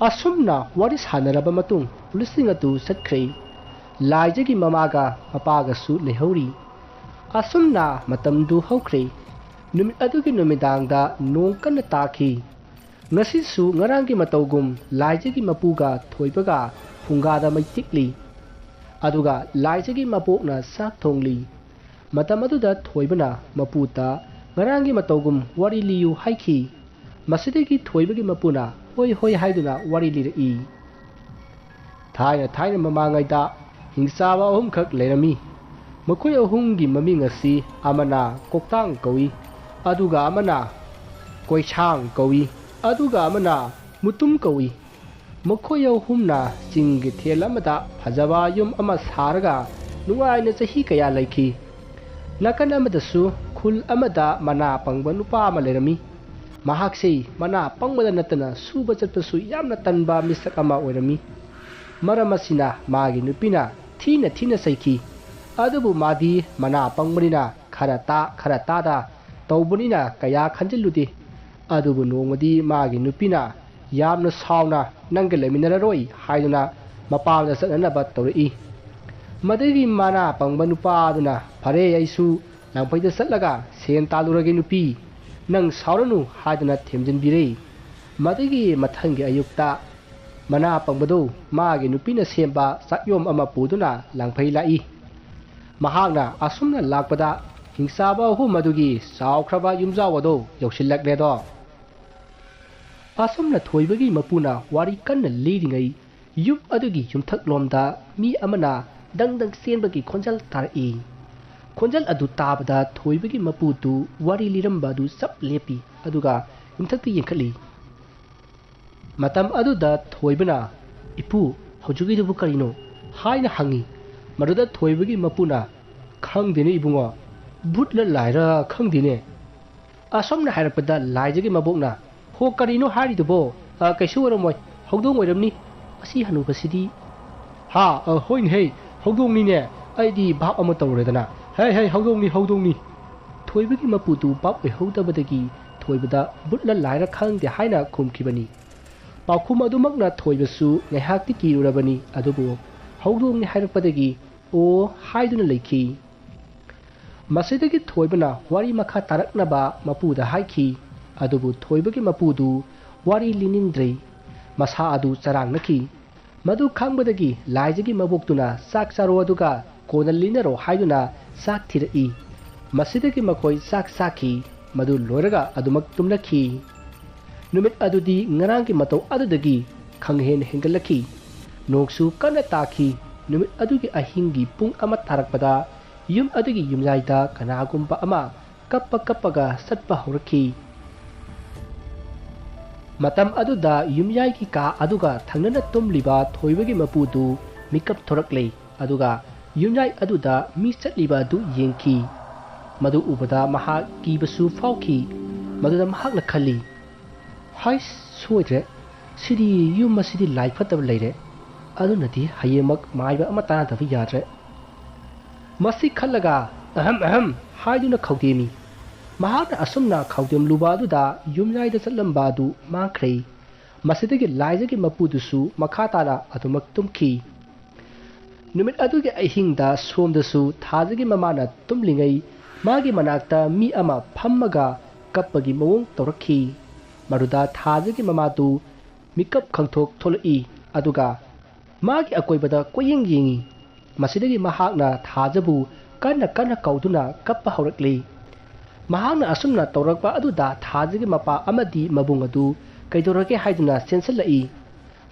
ꯑꯁꯨꯝꯅ ꯋꯥꯔꯤ ꯁꯥꯟꯅꯔꯕ ꯃꯇꯨꯡ ꯄꯨꯂꯤꯁꯁꯤꯡ ꯑꯗꯨ ꯆꯠꯈ꯭ꯔꯦ꯫ ꯂꯥꯏꯖꯒꯤ ꯃꯃꯥꯒ ꯃꯄꯥꯒꯁꯨ ꯂꯩꯍꯧꯔꯤ꯫ ꯑꯁꯨꯝꯅ ꯃꯇꯝꯗꯨ ꯍꯧꯈ꯭ꯔꯦ꯫ ꯅꯨꯃꯤꯠ ꯑꯗꯨꯒꯤ ꯅꯨꯃꯤꯗꯥꯡꯗ ꯅꯣꯡ ꯀꯟꯅ ꯇꯥꯈꯤ꯫ ꯉꯁꯤꯁꯨ ꯉꯔꯥꯡꯒꯤ ꯃꯇꯧꯒꯨꯝ ꯂꯥꯏꯖꯒꯤ ꯃꯄꯨꯒ ꯊꯣꯏꯕꯒ ꯐꯨꯡꯒꯥꯗ ꯃꯩ ꯇꯤꯛꯂꯤ꯫ ꯑꯗꯨꯒ ꯂꯥꯏꯖꯒꯤ ꯃꯕꯣꯛꯅ ꯆꯥꯛ ꯊꯣꯡꯂꯤ꯫ ꯃꯇꯝ ꯑꯗꯨꯗ ꯊꯣꯏꯕꯅ ꯃꯄꯨꯇ ꯉꯔꯥꯡꯒꯤ ꯃꯇꯧꯒꯨꯝ ꯋꯥꯔꯤ ꯂꯤꯌꯨ ꯍꯥꯏꯈꯤ꯫ ꯃꯁꯤꯗꯒꯤ ꯊꯣꯏꯕꯒꯤ ꯃꯄꯨꯅ ꯍꯣꯏ ꯍꯣꯏ ꯍꯥꯏꯗꯨꯅ ꯋꯥꯔꯤ ꯂꯤꯔꯛꯏ꯫ ꯊꯥꯏꯅ ꯊꯥꯏꯅ ꯃꯃꯥꯡꯉꯩꯗ ꯍꯤꯡꯆꯥꯕ ꯑꯍꯨꯝꯈꯛ ꯂꯩꯔꯝꯃꯤ꯫ ꯃꯈꯣꯏ ꯑꯍꯨꯝꯒꯤ ꯃꯃꯤꯡ ꯑꯁꯤ ꯑꯃꯅ ꯀꯣꯛꯇꯥꯡ ꯀꯧꯏ, ꯑꯗꯨꯒ ꯑꯃꯅ ꯀꯣꯏꯁꯥꯡ ꯀꯧꯏ, ꯑꯗꯨꯒ ꯑꯃꯅ ꯃꯨꯇꯨꯝ ꯀꯧꯏ꯫ ꯃꯈꯣꯏ ꯑꯍꯨꯝꯅ ꯆꯤꯡꯒꯤ ꯊꯦꯜ ꯑꯃꯗ ꯐꯖꯕ ꯌꯨꯝ ꯑꯃ ꯁꯥꯔꯒ ꯅꯨꯡꯉꯥꯏꯅ ꯆꯍꯤ ꯀꯌꯥ ꯂꯩꯈꯤ꯫ ꯅꯥꯀꯟ ꯑꯃꯗꯁꯨ ꯈꯨꯜ ꯑꯃꯗ ꯃꯅꯥ ꯄꯪꯕ ꯅꯨꯄꯥ ꯑꯃ ꯂꯩꯔꯝꯃꯤ꯫ ꯃꯍꯥꯛꯁꯤ ꯃꯅꯥ ꯄꯪꯕꯗ ꯅꯠꯇꯅ ꯁꯨꯕ ꯆꯠꯄꯁꯨ ꯌꯥꯝꯅ ꯇꯟꯕ ꯃꯤꯁꯛ ꯑꯃ ꯑꯣꯏꯔꯝꯃꯤ꯫ ꯃꯔꯝ ꯑꯁꯤꯅ ꯃꯥꯒꯤ ꯅꯨꯄꯤꯅ ꯊꯤꯅ ꯊꯤꯅ ꯆꯩꯈꯤ꯫ ꯑꯗꯨꯕꯨ ꯃꯥꯗꯤ ꯃꯅꯥ ꯄꯪꯕꯅꯤꯅ ꯈꯔ ꯇꯥ ꯈꯔ ꯇꯥꯗ ꯇꯧꯕꯅꯤꯅ ꯀꯌꯥ ꯈꯟꯖꯤꯜꯂꯨꯗꯦ꯫ ꯑꯗꯨꯕꯨ ꯅꯣꯡꯃꯗꯤ ꯃꯥꯒꯤ ꯅꯨꯄꯤꯅ ꯌꯥꯝꯅ ꯁꯥꯎꯅ "ꯅꯪꯒ ꯂꯩꯃꯤꯟꯅꯔꯔꯣꯏ" ꯍꯥꯏꯗꯨꯅ ꯃꯄꯥꯝꯗ ꯆꯠꯅꯅꯕ ꯇꯧꯔꯛꯏ꯫ ꯃꯗꯨꯒꯤ ꯃꯅꯥ ꯄꯪꯕ ꯅꯨꯄꯥ ꯑꯗꯨꯅ "ꯐꯔꯦ, ꯑꯩꯁꯨ ꯂꯥꯡꯐꯩꯗ ꯆꯠꯂꯒ ꯁꯦꯟ ꯇꯥꯜꯂꯨꯔꯒꯦ ꯅꯨꯄꯤ, ꯅꯪ ꯁꯥꯎꯔꯅꯨ" ꯍꯥꯏꯗꯨꯅ ꯊꯦꯝꯖꯤꯟꯕꯤꯔꯦ꯫ ꯃꯗꯨꯒꯤ ꯃꯊꯪꯒꯤ ꯑꯌꯨꯛꯇ ꯃꯅꯥ ꯄꯪꯕꯗꯨ ꯃꯥꯒꯤ ꯅꯨꯄꯤꯅ ꯁꯦꯝꯕ ꯆꯥꯛꯌꯣꯝ ꯑꯃ ꯄꯨꯗꯨꯅ ꯂꯥꯡꯐꯩ ꯂꯥꯛꯏ꯫ ꯃꯍꯥꯛꯅ ꯑꯁꯨꯝꯅ ꯂꯥꯛꯄꯗ ꯍꯤꯡꯆꯥꯕ ꯑꯍꯨꯝ ꯑꯗꯨꯒꯤ ꯆꯥꯎꯈ꯭ꯔꯕ ꯌꯨꯝꯖꯥꯎ ꯑꯗꯨ ꯌꯧꯁꯤꯜꯂꯛꯂꯦꯗꯣ꯫ ꯑꯁꯨꯝꯅ ꯊꯣꯏꯕꯒꯤ ꯃꯄꯨꯅ ꯋꯥꯔꯤ ꯀꯟꯅ ꯂꯤꯔꯤꯉꯩ ꯌꯨꯝ ꯑꯗꯨꯒꯤ ꯌꯨꯝꯊꯛꯂꯣꯝꯗ ꯃꯤ ꯑꯃꯅ ꯗꯪ ꯗꯪ ꯆꯦꯟꯕꯒꯤ ꯈꯣꯟꯖꯦꯜ ꯇꯥꯔꯛꯏ꯫ ꯈꯣꯟꯖꯦꯜ ꯑꯗꯨ ꯇꯥꯕꯗ ꯊꯣꯏꯕꯒꯤ ꯃꯄꯨꯗꯨ ꯋꯥꯔꯤ ꯂꯤꯔꯝꯕ ꯑꯗꯨ ꯆꯞ ꯂꯦꯞꯄꯤ, ꯑꯗꯨꯒ ꯌꯨꯝꯊꯛꯇ ꯌꯦꯡꯈꯠꯂꯤ꯫ ꯃꯇꯝ ꯑꯗꯨꯗ ꯊꯣꯏꯕꯅ, "ꯏꯄꯨ, ꯍꯧꯖꯤꯛꯀꯤꯗꯨꯕꯨ ꯀꯔꯤꯅꯣ?" ꯍꯥꯏꯅ ꯍꯪꯉꯤ꯫ ꯃꯗꯨꯗ ꯊꯣꯏꯕꯒꯤ ꯃꯄꯨꯅ, "ꯈꯪꯗꯦꯅꯦ ꯏꯕꯨꯡꯉꯣ, ꯚꯨꯠꯂ ꯂꯥꯏꯔ ꯈꯪꯗꯦꯅꯦ"꯫ ꯑꯁꯣꯝꯅ ꯍꯥꯏꯔꯛꯄꯗ ꯂꯥꯏꯖꯒꯤ ꯃꯕꯣꯛꯅ, "ꯍꯣ, ꯀꯔꯤꯅꯣ ꯍꯥꯏꯔꯤꯗꯨꯕꯣ? ꯑ, ꯀꯩꯁꯨ ꯑꯣꯏꯔꯝꯃꯣꯏ, ꯍꯧꯗꯣꯡ ꯑꯣꯏꯔꯝꯅꯤ꯫ ꯑꯁꯤ ꯍꯅꯨꯕꯁꯤꯗꯤ"꯫ "ꯍꯥ, ꯑ, ꯍꯣꯏꯅꯦ ꯍꯦ, ꯍꯧꯗꯣꯡꯅꯤꯅꯦ꯫ ꯑꯩꯗꯤ ꯚꯥꯞ ꯑꯃ ꯇꯧꯔꯦꯗꯅ꯫ ꯍꯦ, ꯍꯦ, ꯍꯧꯗꯣꯡꯅꯤ, ꯍꯧꯗꯣꯡꯅꯤ"꯫ ꯊꯣꯏꯕꯒꯤ ꯃꯄꯨꯗꯨ ꯚꯥꯞ ꯑꯣꯏꯍꯧꯗꯕꯗꯒꯤ ꯊꯣꯏꯕꯗ ꯚꯨꯠꯂ ꯂꯥꯏꯔ ꯈꯪꯗꯦ ꯍꯥꯏꯅ ꯈꯨꯝꯈꯤꯕꯅꯤ꯫ ꯄꯥꯎꯈꯨꯝ ꯑꯗꯨꯃꯛꯅ ꯊꯣꯏꯕꯁꯨ ꯉꯥꯏꯍꯥꯛꯇꯤ ꯀꯤꯔꯨꯔꯕꯅꯤ, ꯑꯗꯨꯕꯨ ꯍꯧꯗꯣꯡꯅꯤ ꯍꯥꯏꯔꯛꯄꯗꯒꯤ "ꯑꯣ" ꯍꯥꯏꯗꯨꯅ ꯂꯩꯈꯤ꯫ ꯃꯁꯤꯗꯒꯤ ꯊꯣꯏꯕꯅ ꯋꯥꯔꯤ ꯃꯈꯥ ꯇꯥꯔꯛꯅꯕ ꯃꯄꯨꯗ ꯍꯥꯏꯈꯤ꯫ ꯑꯗꯨꯕꯨ ꯊꯣꯏꯕꯒꯤ ꯃꯄꯨꯗꯨ ꯋꯥꯔꯤ ꯂꯤꯅꯤꯡꯗ꯭ꯔꯦ꯫ ꯃꯁꯥ ꯑꯗꯨ ꯆꯔꯥꯡꯅꯈꯤ꯫ ꯃꯗꯨ ꯈꯪꯕꯗꯒꯤ ꯂꯥꯏꯖꯒꯤ ꯃꯕꯣꯛꯇꯨꯅ "ꯆꯥꯛ ꯆꯥꯔꯣ, ꯑꯗꯨꯒ ꯀꯣꯟꯅ ꯂꯤꯅꯔꯣ" ꯍꯥꯏꯗꯨꯅ ꯆꯥꯛ ꯊꯤꯔꯛꯏ꯫ ꯃꯁꯤꯗꯒꯤ ꯃꯈꯣꯏ ꯆꯥꯛ ꯆꯥꯈꯤ꯫ ꯃꯗꯨ ꯂꯣꯏꯔꯒ ꯑꯗꯨꯃꯛ ꯇꯨꯝꯅꯈꯤ꯫ ꯅꯨꯃꯤꯠ ꯑꯗꯨꯗꯤ ꯉꯔꯥꯡꯒꯤ ꯃꯇꯧ ꯑꯗꯨꯗꯒꯤ ꯈꯪꯍꯦꯟ ꯍꯦꯟꯒꯠꯂꯛꯈꯤ꯫ ꯅꯣꯡꯁꯨ ꯀꯟꯅ ꯇꯥꯈꯤ꯫ ꯅꯨꯃꯤꯠ ꯑꯗꯨꯒꯤ ꯑꯍꯤꯡꯒꯤ ꯄꯨꯡ ꯑꯃ ꯇꯥꯔꯛꯄꯗ ꯌꯨꯝ ꯑꯗꯨꯒꯤ ꯌꯨꯝꯌꯥꯏꯗ ꯀꯅꯥꯒꯨꯝꯕ ꯑꯃ ꯀꯞꯄ ꯀꯞꯄꯒ ꯆꯠꯄ ꯍꯧꯔꯛꯈꯤ꯫ ꯃꯇꯝ ꯑꯗꯨꯗ ꯌꯨꯝꯌꯥꯏꯒꯤ ꯀꯥ ꯑꯗꯨꯒ ꯊꯪꯅꯅ ꯇꯨꯝꯂꯤꯕ ꯊꯣꯏꯕꯒꯤ ꯃꯄꯨꯗꯨ ꯃꯤꯀꯞ ꯊꯣꯔꯛꯂꯦ, ꯑꯗꯨꯒ ꯌꯨꯝꯌꯥꯏ ꯑꯗꯨꯗ ꯃꯤ ꯆꯠꯂꯤꯕ ꯑꯗꯨ ꯌꯦꯡꯈꯤ꯫ ꯃꯗꯨ ꯎꯕꯗ ꯃꯍꯥꯛ ꯀꯤꯕꯁꯨ ꯐꯥꯎꯈꯤ꯫ ꯃꯗꯨꯗ ꯃꯍꯥꯛꯅ ꯈꯜꯂꯤ, "ꯍꯥꯏꯁ, ꯁꯣꯏꯗ꯭ꯔꯦ, ꯁꯤꯗꯤ ꯌꯨꯝ ꯑꯁꯤꯗꯤ ꯂꯥꯏ ꯐꯠꯇꯕ ꯂꯩꯔꯦ, ꯑꯗꯨꯅꯗꯤ ꯍꯌꯦꯡꯃꯛ ꯃꯥꯏꯕ ꯑꯃ ꯇꯥꯟꯅꯗꯕ ꯌꯥꯗ꯭ꯔꯦ"꯫ ꯃꯁꯤ ꯈꯜꯂꯒ "ꯑꯍꯝ ꯑꯍꯝ" ꯍꯥꯏꯗꯨꯅ ꯈꯧꯗꯦꯝꯃꯤ꯫ ꯃꯍꯥꯛꯅ ꯑꯁꯨꯝꯅ ꯈꯧꯗꯦꯝꯂꯨꯕ ꯑꯗꯨꯗ ꯌꯨꯝꯌꯥꯏꯗ ꯆꯠꯂꯝꯕ ꯑꯗꯨ ꯃꯥꯡꯈ꯭ꯔꯦ꯫ ꯃꯁꯤꯗꯒꯤ ꯂꯥꯏꯖꯒꯤ ꯃꯄꯨꯗꯨꯁꯨ ꯃꯈꯥ ꯇꯥꯅ ꯑꯗꯨꯃꯛ ꯇꯨꯝꯈꯤ꯫ ꯅꯨꯃꯤꯠ ꯑꯗꯨꯒꯤ ꯑꯍꯤꯡꯗ ꯁꯣꯝꯗꯁꯨ ꯊꯥꯖꯒꯤ ꯃꯃꯥꯅ ꯇꯨꯝꯂꯤꯉꯩ ꯃꯥꯒꯤ ꯃꯅꯥꯛꯇ ꯃꯤ ꯑꯃ ꯐꯝꯃꯒ ꯀꯞꯄꯒꯤ ꯃꯑꯣꯡ ꯇꯧꯔꯛꯈꯤ꯫ ꯃꯗꯨꯗ ꯊꯥꯖꯒꯤ ꯃꯃꯥꯗꯨ ꯃꯤꯀꯞ ꯈꯪꯊꯣꯛ ꯊꯣꯛꯂꯛꯏ, ꯑꯗꯨꯒ ꯃꯥꯒꯤ ꯑꯀꯣꯏꯕꯗ ꯀꯣꯏꯌꯦꯡ ꯌꯦꯡꯏ꯫ ꯃꯁꯤꯗꯒꯤ ꯃꯍꯥꯛꯅ ꯊꯥꯖꯕꯨ ꯀꯟꯅ ꯀꯟꯅ ꯀꯧꯗꯨꯅ ꯀꯞꯄ ꯍꯧꯔꯛꯂꯤ꯫ ꯃꯍꯥꯛꯅ ꯑꯁꯨꯝꯅ ꯇꯧꯔꯛꯄ ꯑꯗꯨꯗ ꯊꯥꯖꯒꯤ ꯃꯄꯥ ꯑꯃꯗꯤ ꯃꯕꯨꯡ ꯑꯗꯨ ꯀꯩꯗꯧꯔꯒꯦ ꯍꯥꯏꯗꯨꯅ ꯆꯦꯟꯁꯤꯜꯂꯛꯏ꯫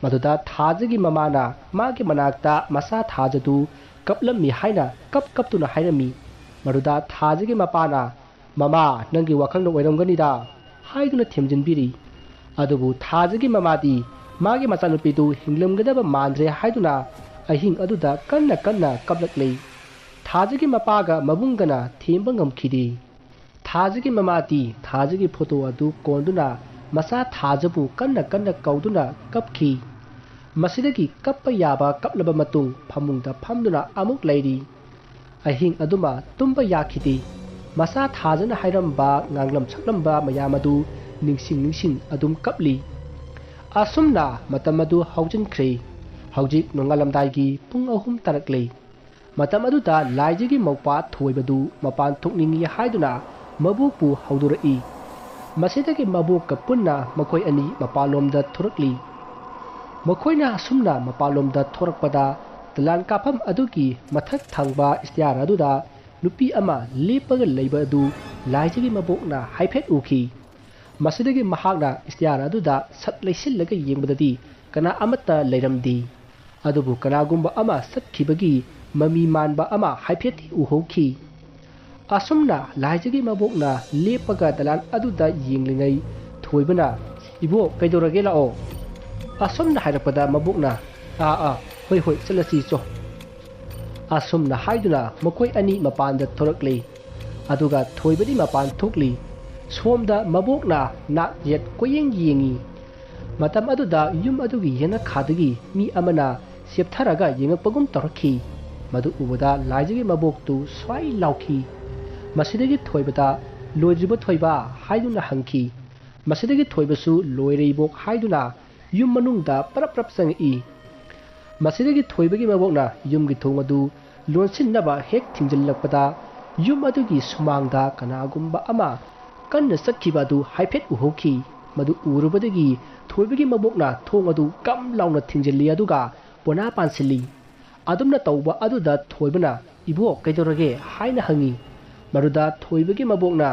ꯃꯗꯨꯗ ꯊꯥꯖꯒꯤ ꯃꯃꯥꯅ ꯃꯥꯒꯤ ꯃꯅꯥꯛꯇ ꯃꯆꯥ ꯊꯥꯖꯗꯨ ꯀꯞꯂꯝꯃꯤ ꯍꯥꯏꯅ ꯀꯞ ꯀꯞꯇꯨꯅ ꯍꯥꯏꯔꯝꯃꯤ꯫ ꯃꯗꯨꯗ ꯊꯥꯖꯒꯤ ꯃꯄꯥꯅ, "ꯃꯃꯥ, ꯅꯪꯒꯤ ꯋꯥꯈꯜꯅ ꯑꯣꯏꯔꯝꯒꯅꯤꯗ" ꯍꯥꯏꯗꯨꯅ ꯊꯦꯝꯖꯤꯟꯕꯤꯔꯤ꯫ ꯑꯗꯨꯕꯨ ꯊꯥꯖꯒꯤ ꯃꯃꯥꯗꯤ ꯃꯥꯒꯤ ꯃꯆꯥꯅꯨꯄꯤꯗꯨ ꯍꯤꯡꯂꯝꯒꯗꯕ ꯃꯥꯟꯗ꯭ꯔꯦ ꯍꯥꯏꯗꯨꯅ ꯑꯍꯤꯡ ꯑꯗꯨꯗ ꯀꯟꯅ ꯀꯟꯅ ꯀꯞꯂꯛꯂꯤ꯫ ꯊꯥꯖꯒꯤ ꯃꯄꯥꯒ ꯃꯕꯨꯡꯒꯅ ꯊꯦꯝꯕ ꯉꯝꯈꯤꯗꯦ꯫ ꯊꯥꯖꯒꯤ ꯃꯃꯥꯗꯤ ꯊꯥꯖꯒꯤ ꯐꯣꯇꯣ ꯑꯗꯨ ꯀꯣꯟꯗꯨꯅ ꯃꯆꯥ ꯊꯥꯖꯕꯨ ꯀꯟꯅ ꯀꯟꯅ ꯀꯧꯗꯨꯅ ꯀꯞꯈꯤ꯫ ꯃꯁꯤꯗꯒꯤ ꯀꯞꯄ ꯌꯥꯕ ꯀꯞꯂꯕ ꯃꯇꯨꯡ ꯐꯃꯨꯡꯗ ꯐꯝꯗꯨꯅ ꯑꯃꯨꯛ ꯂꯩꯔꯤ꯫ ꯑꯍꯤꯡ ꯑꯗꯨꯃ ꯇꯨꯝꯕ ꯌꯥꯈꯤꯗꯦ꯫ ꯃꯆꯥ ꯊꯥꯖꯅ ꯍꯥꯏꯔꯝꯕ, ꯉꯥꯡꯂꯝ ꯁꯛꯂꯝꯕ ꯃꯌꯥꯝ ꯑꯗꯨ ꯅꯤꯡꯁꯤꯡ ꯅꯤꯡꯁꯤꯡ ꯑꯗꯨꯝ ꯀꯞꯂꯤ꯫ ꯑꯁꯨꯝꯅ ꯃꯇꯝ ꯑꯗꯨ ꯍꯧꯖꯤꯟꯈ꯭ꯔꯦ꯫ ꯍꯧꯖꯤꯛ ꯅꯣꯡꯉꯥꯜꯂꯝꯗꯥꯏꯒꯤ ꯄꯨꯡ ꯑꯍꯨꯝ ꯇꯥꯔꯛꯂꯦ꯫ ꯃꯇꯝ ꯑꯗꯨꯗ ꯂꯥꯏꯖꯒꯤ ꯃꯧꯄ꯭ꯋꯥ ꯊꯣꯏꯕꯗꯨ ꯃꯄꯥꯟ ꯊꯣꯛꯅꯤꯡꯏ ꯍꯥꯏꯗꯨꯅ ꯃꯕꯣꯛꯄꯨ ꯍꯧꯗꯣꯔꯛꯏ꯫ ꯃꯁꯤꯗꯒꯤ ꯃꯕꯣꯛꯀ ꯄꯨꯟꯅ ꯃꯈꯣꯏ ꯑꯅꯤ ꯃꯄꯥꯟꯂꯣꯝꯗ ꯊꯣꯔꯛꯂꯤ꯫ ꯃꯈꯣꯏꯅ ꯑꯁꯨꯝꯅ ꯃꯄꯥꯟꯂꯣꯝꯗ ꯊꯣꯔꯛꯄꯗ, ꯗꯂꯥꯟ ꯀꯥꯐꯝ ꯑꯗꯨꯒꯤ ꯃꯊꯛ ꯊꯪꯕ ꯏꯁꯇꯤꯌꯥꯔ ꯑꯗꯨꯗ ꯅꯨꯄꯤ ꯑꯃ ꯂꯦꯞꯄꯒ ꯂꯩꯕ ꯑꯗꯨ ꯂꯥꯏꯖꯒꯤ ꯃꯕꯣꯛꯅ ꯍꯥꯏꯐꯦꯠ ꯎꯈꯤ꯫ ꯃꯁꯤꯗꯒꯤ ꯃꯍꯥꯛꯅ ꯏꯁꯇꯤꯌꯥꯔ ꯑꯗꯨꯗ ꯁꯛ ꯂꯩꯁꯤꯜꯂꯒ ꯌꯦꯡꯕꯗꯗꯤ ꯀꯅꯥ ꯑꯃꯠꯇ ꯂꯩꯔꯝꯗꯦ꯫ ꯑꯗꯨꯕꯨ ꯀꯅꯥꯒꯨꯝꯕ ꯑꯃ ꯆꯠꯈꯤꯕꯒꯤ ꯃꯃꯤ ꯃꯥꯟꯕ ꯑꯃ ꯍꯥꯏꯐꯦꯠꯇꯤ ꯎꯍꯧꯈꯤ꯫ ꯑꯁꯨꯝꯅ ꯂꯥꯏꯖꯒꯤ ꯃꯕꯣꯛꯅ ꯂꯦꯞꯄꯒ ꯗꯂꯥꯟ ꯑꯗꯨꯗ ꯌꯦꯡꯂꯤꯉꯩ ꯊꯣꯏꯕꯅ, "ꯏꯕꯣ, ꯀꯩꯗꯧꯔꯒꯦ? ꯂꯥꯛꯑꯣ"꯫ ꯑꯁꯨꯝꯅ ꯍꯥꯏꯔꯛꯄꯗ ꯃꯕꯣꯛꯅ, "ꯑꯥ, ꯑꯥ, ꯍꯣꯏ, ꯍꯣꯏ, ꯆꯠꯂꯁꯤ ꯆꯣ"꯫ ꯑꯁꯨꯝꯅ ꯍꯥꯏꯗꯨꯅ ꯃꯈꯣꯏ ꯑꯅꯤ ꯃꯄꯥꯟꯗ ꯊꯣꯔꯛꯂꯤ꯫ ꯑꯗꯨꯒ ꯊꯣꯏꯕꯗꯤ ꯃꯄꯥꯟ ꯊꯣꯛꯂꯤ꯫ ꯁꯣꯝꯗ ꯃꯕꯣꯛꯅ ꯅꯥꯛ ꯌꯦꯠ ꯀꯣꯏꯌꯦꯡ ꯌꯦꯡꯉꯤ꯫ ꯃꯇꯝ ꯑꯗꯨꯗ ꯌꯨꯝ ꯑꯗꯨꯒꯤ ꯌꯦꯅꯈꯥꯗꯒꯤ ꯃꯤ ꯑꯃꯅ ꯆꯦꯞꯊꯔꯒ ꯌꯦꯡꯉꯛꯄꯒꯨꯝ ꯇꯧꯔꯛꯈꯤ꯫ ꯃꯗꯨ ꯎꯕꯗ ꯂꯥꯏꯖꯒꯤ ꯃꯕꯣꯛꯇꯨ ꯁ꯭ꯋꯥꯏ ꯂꯥꯎꯈꯤ꯫ ꯃꯁꯤꯗꯒꯤ ꯊꯣꯏꯕꯗ, "ꯂꯣꯏꯗ꯭ꯔꯤꯕꯣ ꯊꯣꯏꯕ?" ꯍꯥꯏꯗꯨꯅ ꯍꯪꯈꯤ꯫ ꯃꯁꯤꯗꯒꯤ ꯊꯣꯏꯕꯁꯨ "ꯂꯣꯏꯔꯦ ꯏꯕꯣꯛ" ꯍꯥꯏꯗꯨꯅ ꯌꯨꯝ ꯃꯅꯨꯡꯗ ꯄꯔꯞ ꯄꯔꯞ ꯆꯪꯉꯛꯏ꯫ ꯃꯁꯤꯗꯒꯤ ꯊꯣꯏꯕꯒꯤ ꯃꯕꯣꯛꯅ ꯌꯨꯝꯒꯤ ꯊꯣꯡ ꯑꯗꯨ ꯂꯣꯟꯁꯤꯟꯅꯕ ꯍꯦꯛ ꯊꯤꯡꯖꯤꯜꯂꯛꯄꯗ, ꯌꯨꯝ ꯑꯗꯨꯒꯤ ꯁꯨꯃꯥꯡꯗ ꯀꯅꯥꯒꯨꯝꯕ ꯑꯃ ꯀꯟꯅ ꯆꯠꯈꯤꯕ ꯑꯗꯨ ꯍꯥꯏꯐꯦꯠ ꯎꯍꯧꯈꯤ꯫ ꯃꯗꯨ ꯎꯔꯨꯕꯗꯒꯤ ꯊꯣꯏꯕꯒꯤ ꯃꯕꯣꯛꯅ ꯊꯣꯡ ꯑꯗꯨ ꯀꯝ ꯂꯥꯎꯅ ꯊꯤꯡꯖꯤꯜꯂꯤ, ꯑꯗꯨꯒ ꯄꯣꯅꯥ ꯄꯥꯟꯁꯤꯜꯂꯤ꯫ ꯑꯗꯨꯝꯅ ꯇꯧꯕ ꯑꯗꯨꯗ ꯊꯣꯏꯕꯅ, "ꯏꯕꯣꯛ, ꯀꯩꯗꯧꯔꯒꯦ?" ꯍꯥꯏꯅ ꯍꯪꯉꯤ꯫ ꯃꯗꯨꯗ ꯊꯣꯏꯕꯒꯤ ꯃꯕꯣꯛꯅ,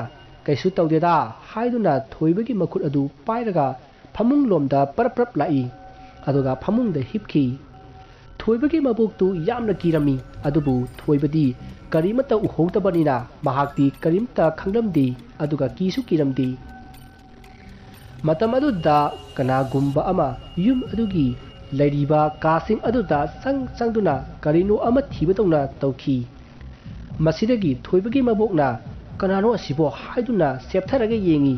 "ꯀꯩꯁꯨ ꯇꯧꯗꯦꯗ" ꯍꯥꯏꯗꯨꯅ ꯊꯣꯏꯕꯒꯤ ꯃꯈꯨꯠ ꯑꯗꯨ ꯄꯥꯏꯔꯒ ꯐꯃꯨꯡ ꯂꯣꯝꯗ ꯄꯔꯞ ꯄꯔꯞ ꯂꯥꯛꯏ꯫ ꯑꯗꯨꯒ ꯐꯃꯨꯡꯗ ꯍꯤꯞꯈꯤ꯫ ꯊꯣꯏꯕꯒꯤ ꯃꯕꯣꯛꯇꯨ ꯌꯥꯝꯅ ꯀꯤꯔꯝꯃꯤ, ꯑꯗꯨꯕꯨ ꯊꯣꯏꯕꯗꯤ ꯀꯔꯤꯃꯠꯇ ꯎꯍꯧꯗꯕꯅꯤꯅ ꯃꯍꯥꯛꯇꯤ ꯀꯔꯤꯝꯇ ꯈꯪꯂꯝꯗꯦ, ꯑꯗꯨꯒ ꯀꯤꯁꯨ ꯀꯤꯔꯝꯗꯦ꯫ ꯃꯇꯝ ꯑꯗꯨꯗ ꯀꯅꯥꯒꯨꯝꯕ ꯑꯃ ꯌꯨꯝ ꯑꯗꯨꯒꯤ ꯂꯩꯔꯤꯕ ꯀꯥꯁꯤꯡ ꯑꯗꯨꯗ ꯆꯪ ꯆꯪꯗꯨꯅ ꯀꯔꯤꯅꯣ ꯑꯃ ꯊꯤꯕꯗꯧꯅ ꯇꯧꯈꯤ꯫ ꯃꯁꯤꯗꯒꯤ ꯊꯣꯏꯕꯒꯤ ꯃꯕꯣꯛꯅ, "ꯀꯅꯥꯅꯣ ꯑꯁꯤꯕꯣ?" ꯍꯥꯏꯗꯨꯅ ꯆꯦꯞꯊꯔꯒ ꯌꯦꯡꯉꯤ꯫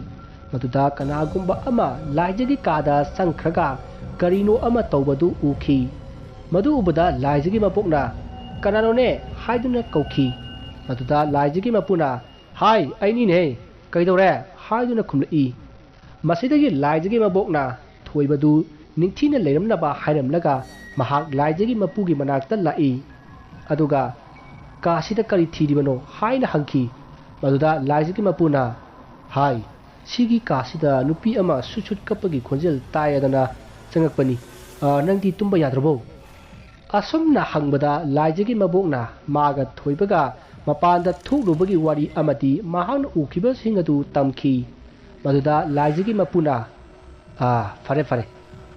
ꯃꯗꯨꯗ ꯀꯅꯥꯒꯨꯝꯕ ꯑꯃ ꯂꯥꯏꯖꯒꯤ ꯀꯥꯗ ꯆꯪꯈ꯭ꯔꯒ ꯀꯔꯤꯅꯣ ꯑꯃ ꯇꯧꯕꯗꯨ ꯎꯈꯤ꯫ ꯃꯗꯨ ꯎꯕꯗ ꯂꯥꯏꯖꯒꯤ ꯃꯕꯣꯛꯅ, "ꯀꯅꯥꯅꯣꯅꯦ?" ꯍꯥꯏꯗꯨꯅ ꯀꯧꯈꯤ꯫ ꯃꯗꯨꯗ ꯂꯥꯏꯖꯒꯤ ꯃꯄꯨꯅ, "ꯍꯥꯏ, ꯑꯩꯅꯤꯅꯦ, ꯀꯩꯗꯧꯔꯦ?" ꯍꯥꯏꯗꯨꯅ ꯈꯨꯝꯂꯛꯏ꯫ ꯃꯁꯤꯗꯒꯤ ꯂꯥꯏꯖꯒꯤ ꯃꯕꯣꯛꯅ ꯊꯣꯏꯕꯗꯨ ꯅꯤꯡꯊꯤꯅ ꯂꯩꯔꯝꯅꯕ ꯍꯥꯏꯔꯝꯂꯒ ꯃꯍꯥꯛ ꯂꯥꯏꯖꯒꯤ ꯃꯄꯨꯒꯤ ꯃꯅꯥꯛꯇ ꯂꯥꯛꯏ꯫ ꯑꯗꯨꯒ, "ꯀꯥꯁꯤꯗ ꯀꯔꯤ ꯊꯤꯔꯤꯕꯅꯣ?" ꯍꯥꯏꯅ ꯍꯪꯈꯤ꯫ ꯃꯗꯨꯗ ꯂꯥꯏꯖꯒꯤ ꯃꯄꯨꯅ, "ꯍꯥꯏ, ꯁꯤꯒꯤ ꯀꯥꯁꯤꯗ ꯅꯨꯄꯤ ꯑꯃ ꯁꯨꯠ ꯁꯨꯠ ꯀꯞꯄꯒꯤ ꯈꯣꯟꯖꯦꯜ ꯇꯥꯏ, ꯑꯗꯨꯅ ꯆꯪꯉꯛꯄꯅꯤ꯫ ꯑ, ꯅꯪꯗꯤ ꯇꯨꯝꯕ ꯌꯥꯗ꯭ꯔꯕꯣ?" ꯑꯁꯨꯝꯅ ꯍꯪꯕꯗ ꯂꯥꯏꯖꯒꯤ ꯃꯕꯣꯛꯅ ꯃꯥꯒ ꯊꯣꯏꯕꯒ ꯃꯄꯥꯟꯗ ꯊꯣꯛꯂꯨꯕꯒꯤ ꯋꯥꯔꯤ ꯑꯃꯗꯤ ꯃꯍꯥꯛꯅ ꯎꯈꯤꯕꯁꯤꯡ ꯑꯗꯨ ꯇꯝꯈꯤ꯫ ꯃꯗꯨꯗ ꯂꯥꯏꯖꯒꯤ ꯃꯄꯨꯅ, "ꯑꯥ, ꯐꯔꯦ, ꯐꯔꯦ,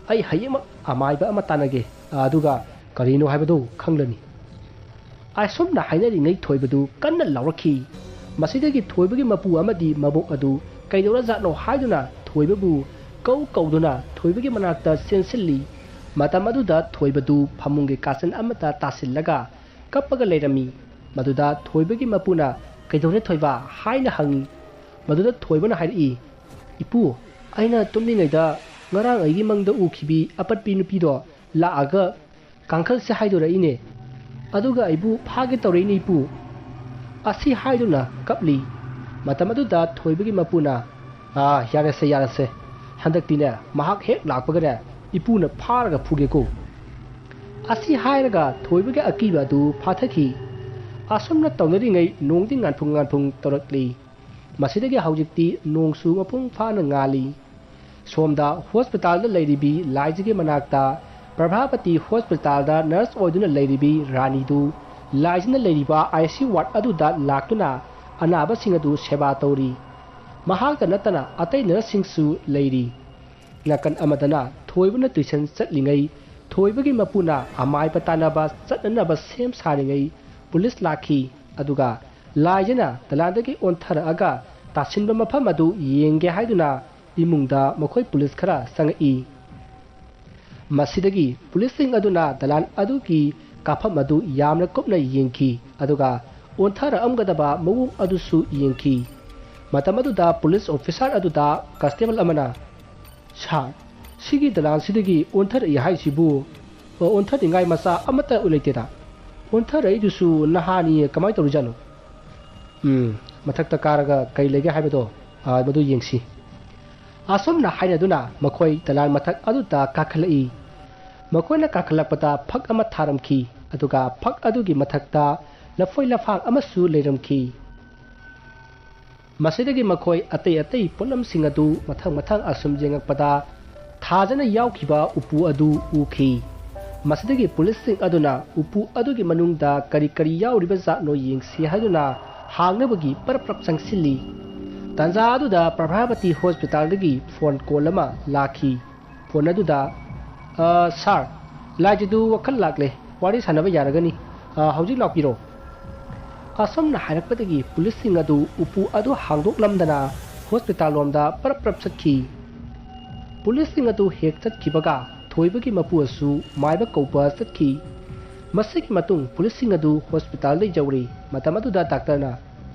ꯑꯩ ꯍꯌꯦꯡꯃꯛ ꯑꯃꯥꯏꯕ ꯑꯃ ꯇꯥꯟꯅꯒꯦ, ꯑꯗꯨꯒ ꯀꯔꯤꯅꯣ ꯍꯥꯏꯕꯗꯨ ꯈꯪꯂꯅꯤ꯫ ꯑꯁꯨꯝꯅ ꯍꯥꯏꯅꯔꯤꯉꯩ ꯊꯣꯏꯕꯗꯨ ꯀꯟꯅ ꯂꯥꯎꯔꯛꯈꯤ꯫ ꯃꯁꯤꯗꯒꯤ ꯊꯣꯏꯕꯒꯤ ꯃꯄꯨ ꯑꯃꯗꯤ ꯃꯕꯣꯛ ꯑꯗꯨ ꯀꯩꯗꯧꯔꯖꯥꯠꯅꯣ ꯍꯥꯏꯗꯨꯅ ꯊꯣꯏꯕꯕꯨ ꯀꯧ ꯀꯧꯗꯨꯅ ꯊꯣꯏꯕꯒꯤ ꯃꯅꯥꯛꯇ ꯆꯦꯟꯁꯤꯜꯂꯤ꯫ ꯃꯇꯝ ꯑꯗꯨꯗ ꯊꯣꯏꯕꯗꯨ ꯐꯃꯨꯡꯒꯤ ꯀꯥꯆꯤꯟ ꯑꯃꯗ ꯇꯥꯁꯤꯜꯂꯒ ꯀꯞꯄꯒ ꯂꯩꯔꯝꯃꯤ꯫ ꯃꯗꯨꯗ ꯊꯣꯏꯕꯒꯤ ꯃꯄꯨꯅ "ꯀꯩꯗꯧꯔꯦ ꯊꯣꯏꯕ?" ꯍꯥꯏꯅ ꯍꯪꯉꯤ꯫ ꯃꯗꯨꯗ ꯊꯣꯏꯕꯅ ꯍꯥꯏꯔꯛꯏ, "ꯏꯄꯨ, ꯑꯩꯅ ꯇꯨꯝꯂꯤꯉꯩꯗ ꯉꯔꯥꯡ ꯑꯩꯒꯤ ꯃꯪꯗ ꯎꯈꯤꯕꯤ ꯑꯄꯠꯄꯤ ꯅꯨꯄꯤꯗꯣ ꯂꯥꯛꯑꯒ ꯀꯥꯡꯈꯜꯁꯦ ꯍꯥꯏꯗꯣꯔꯛꯏꯅꯦ꯫ ꯑꯗꯨꯒ ꯑꯩꯕꯨ ꯐꯥꯒꯦ ꯇꯧꯔꯛꯏꯅꯦ ꯏꯄꯨ"꯫ ꯑꯁꯤ ꯍꯥꯏꯗꯨꯅ ꯀꯞꯂꯤ꯫ ꯃꯇꯝ ꯑꯗꯨꯗ ꯊꯣꯏꯕꯒꯤ ꯃꯄꯨꯅ, "ꯑꯥ, ꯌꯥꯔꯦꯁꯦ, ꯌꯥꯔꯦꯁꯦ꯫ ꯍꯟꯗꯛꯇꯤꯅꯦ, ꯃꯍꯥꯛ ꯍꯦꯛ ꯂꯥꯛꯄꯒꯅꯦ, ꯏꯄꯨꯅ ꯐꯥꯔꯒ ꯐꯨꯒꯦꯀꯣ"꯫ ꯑꯁꯤ ꯍꯥꯏꯔꯒ ꯊꯣꯏꯕꯒꯤ ꯑꯀꯤꯕ ꯑꯗꯨ ꯐꯥꯊꯈꯤ꯫ ꯑꯁꯨꯝꯅ ꯇꯧꯅꯔꯤꯉꯩ ꯅꯣꯡꯗꯤ ꯉꯥꯟꯐꯨꯡ ꯉꯥꯟꯐꯨꯡ ꯇꯧꯔꯛꯂꯤ꯫ ꯃꯁꯤꯗꯒꯤ ꯍꯧꯖꯤꯛꯇꯤ ꯅꯣꯡꯁꯨ ꯃꯄꯨꯡ ꯐꯥꯅ ꯉꯥꯜꯂꯤ꯫ ꯁꯣꯝꯗ ꯍꯣꯁꯄꯤꯇꯥꯜꯗ ꯂꯩꯔꯤꯕꯤ ꯂꯥꯏꯖꯒꯤ ꯃꯅꯥꯛꯇ ꯄ꯭ꯔꯚꯥꯄꯇꯤ ꯍꯣꯁꯄꯤꯇꯥꯜꯗ ꯅꯔꯁ ꯑꯣꯏꯗꯨꯅ ꯂꯩꯔꯤꯕꯤ ꯔꯥꯅꯤꯗꯨ ꯂꯥꯏꯖꯅ ꯂꯩꯔꯤꯕ ICU ꯋꯥꯔꯗ ꯑꯗꯨꯗ ꯂꯥꯛꯇꯨꯅ ꯑꯅꯥꯕꯁꯤꯡ ꯑꯗꯨ ꯁꯦꯕꯥ ꯇꯧꯔꯤ꯫ ꯃꯍꯥꯛꯇ ꯅꯠꯇꯅ ꯑꯇꯩ ꯅꯔꯁꯁꯤꯡꯁꯨ ꯂꯩꯔꯤ꯫ ꯅꯥꯀꯟ ꯑꯃꯗꯅ ꯊꯣꯏꯕꯅ ꯇꯨꯏꯁꯟ ꯆꯠꯂꯤꯉꯩ, ꯊꯣꯏꯕꯒꯤ ꯃꯄꯨꯅ ꯑꯃꯥꯏꯕ ꯇꯥꯟꯅꯕ ꯆꯠꯅꯅꯕ ꯁꯦꯝ ꯁꯥꯔꯤꯉꯩ ꯄꯨꯂꯤꯁ ꯂꯥꯛꯈꯤ꯫ ꯑꯗꯨꯒ ꯂꯥꯏꯖꯅ ꯗꯂꯥꯟꯗꯒꯤ ꯑꯣꯟꯊꯔꯛꯑꯒ ꯇꯥꯁꯤꯟꯕ ꯃꯐꯝ ꯑꯗꯨ ꯌꯦꯡꯒꯦ ꯍꯥꯏꯗꯨꯅ ꯏꯃꯨꯡꯗ ꯃꯈꯣꯏ ꯄꯨꯂꯤꯁ ꯈꯔ ꯆꯪꯉꯛꯏ꯫ ꯃꯁꯤꯗꯒꯤ ꯄꯨꯂꯤꯁꯁꯤꯡ ꯑꯗꯨꯅ ꯗꯂꯥꯟ ꯑꯗꯨꯒꯤ ꯀꯥꯐꯝ ꯑꯗꯨ ꯌꯥꯝꯅ ꯀꯨꯞꯅ ꯌꯦꯡꯈꯤ, ꯑꯗꯨꯒ ꯑꯣꯟꯊꯔꯛꯑꯝꯒꯗꯕ ꯃꯑꯣꯡ ꯑꯗꯨꯁꯨ ꯌꯦꯡꯈꯤ꯫ ꯃꯇꯝ ꯑꯗꯨꯗ ꯄꯨꯂꯤꯁ ꯑꯣꯐꯤꯁꯥꯔ ꯑꯗꯨꯗ ꯀꯟꯁꯇꯦꯕꯜ ꯑꯃꯅ, "ꯁꯥꯔ, ꯁꯤꯒꯤ ꯗꯂꯥꯟꯁꯤꯗꯒꯤ ꯑꯣꯟꯊꯔꯛꯏ ꯍꯥꯏꯁꯤꯕꯨ, ꯑꯣꯟꯊꯅꯤꯡꯉꯥꯏ ꯃꯆꯥꯛ ꯑꯃꯠꯇ ꯂꯩꯇꯦꯗ꯫ ꯑꯣꯟꯊꯔꯛꯏꯗꯨꯁꯨ ꯅꯍꯥꯅꯤ, ꯀꯃꯥꯏꯅ ꯇꯧꯔꯤꯖꯥꯠꯅꯣ? ꯎꯝ, ꯃꯊꯛꯇ ꯀꯥꯔꯒ ꯀꯔꯤ ꯂꯩꯒꯦ ꯍꯥꯏꯕꯗꯣ, ꯑ, ꯃꯗꯨ ꯌꯦꯡꯁꯤ"꯫ ꯑꯁꯨꯝꯅ ꯍꯥꯏꯅꯗꯨꯅ ꯃꯈꯣꯏ ꯗꯂꯥꯟ ꯃꯊꯛ ꯑꯗꯨꯗ ꯀꯥꯈꯠꯂꯛꯏ꯫ ꯃꯈꯣꯏꯅ ꯀꯥꯈꯠꯂꯛꯄꯗ ꯐꯛ ꯑꯃ ꯊꯥꯔꯝꯈꯤ, ꯑꯗꯨꯒ ꯐꯛ ꯑꯗꯨꯒꯤ ꯃꯊꯛꯇ ꯂꯐꯣꯏ ꯂꯐꯥꯡ ꯑꯃꯁꯨ ꯂꯩꯔꯝꯈꯤ꯫ ꯃꯁꯤꯗꯒꯤ ꯃꯈꯣꯏ ꯑꯇꯩ ꯑꯇꯩ ꯄꯣꯠꯂꯝꯁꯤꯡ ꯑꯗꯨ ꯃꯊꯪ ꯃꯊꯪ ꯑꯁꯨꯝ ꯌꯦꯡꯉꯛꯄꯗ ꯊꯥꯖꯅ ꯌꯥꯎꯈꯤꯕ ꯎꯄꯨ ꯑꯗꯨ ꯎꯈꯤ꯫ ꯃꯁꯤꯗꯒꯤ ꯄꯨꯂꯤꯁꯁꯤꯡ ꯑꯗꯨꯅ ꯎꯄꯨ ꯑꯗꯨꯒꯤ ꯃꯅꯨꯡꯗ ꯀꯔꯤ ꯀꯔꯤ ꯌꯥꯎꯔꯤꯕ ꯖꯥꯠꯅꯣ ꯌꯦꯡꯁꯤ ꯍꯥꯏꯗꯨꯅ ꯍꯥꯡꯅꯕꯒꯤ ꯄꯔꯞ ꯄꯔꯞ ꯆꯪꯁꯤꯜꯂꯤ꯫ ꯇꯥꯟꯖꯥ ꯑꯗꯨꯗ ꯄ꯭ꯔꯚꯥꯄꯇꯤ ꯍꯣꯁꯄꯤꯇꯥꯜꯗꯒꯤ ꯐꯣꯟ ꯀꯣꯜ ꯑꯃ ꯂꯥꯛꯈꯤ꯫ ꯐꯣꯟ ꯑꯗꯨꯗ, "ꯑ, ꯁꯥꯔ, "ꯂꯥꯏꯖꯗꯨ ꯋꯥꯈꯜ ꯂꯥꯛꯂꯦ, ꯋꯥꯔꯤ ꯁꯥꯟꯅꯕ ꯌꯥꯔꯒꯅꯤ꯫ ꯑ, ꯍꯧꯖꯤꯛ ꯂꯥꯛꯄꯤꯔꯣ"꯫ ꯑꯁꯨꯝꯅ ꯍꯥꯏꯔꯛꯄꯗꯒꯤ ꯄꯨꯂꯤꯁꯁꯤꯡ ꯑꯗꯨ ꯎꯄꯨ ꯑꯗꯨ ꯍꯥꯡꯗꯣꯛꯂꯝꯗꯅ ꯍꯣꯁꯄꯤꯇꯥꯜ ꯂꯣꯝꯗ ꯄꯔꯞ ꯄꯔꯞ ꯆꯠꯈꯤ꯫ ꯄꯨꯂꯤꯁꯁꯤꯡ ꯑꯗꯨ ꯍꯦꯛ ꯆꯠꯈꯤꯕꯒ ꯊꯣꯏꯕꯒꯤ ꯃꯄꯨ ꯑꯁꯨ ꯃꯥꯏꯕ ꯀꯧꯕ ꯆꯠꯈꯤ꯫ ꯃꯁꯤꯒꯤ ꯃꯇꯨꯡ ꯄꯨꯂꯤꯁꯁꯤꯡ ꯑꯗꯨ ꯍꯣꯁꯄꯤꯇꯥꯜꯗ ꯌꯧꯔꯦ꯫ ꯃꯇꯝ ꯑꯗꯨꯗ ꯗꯥꯛꯇꯔꯅ,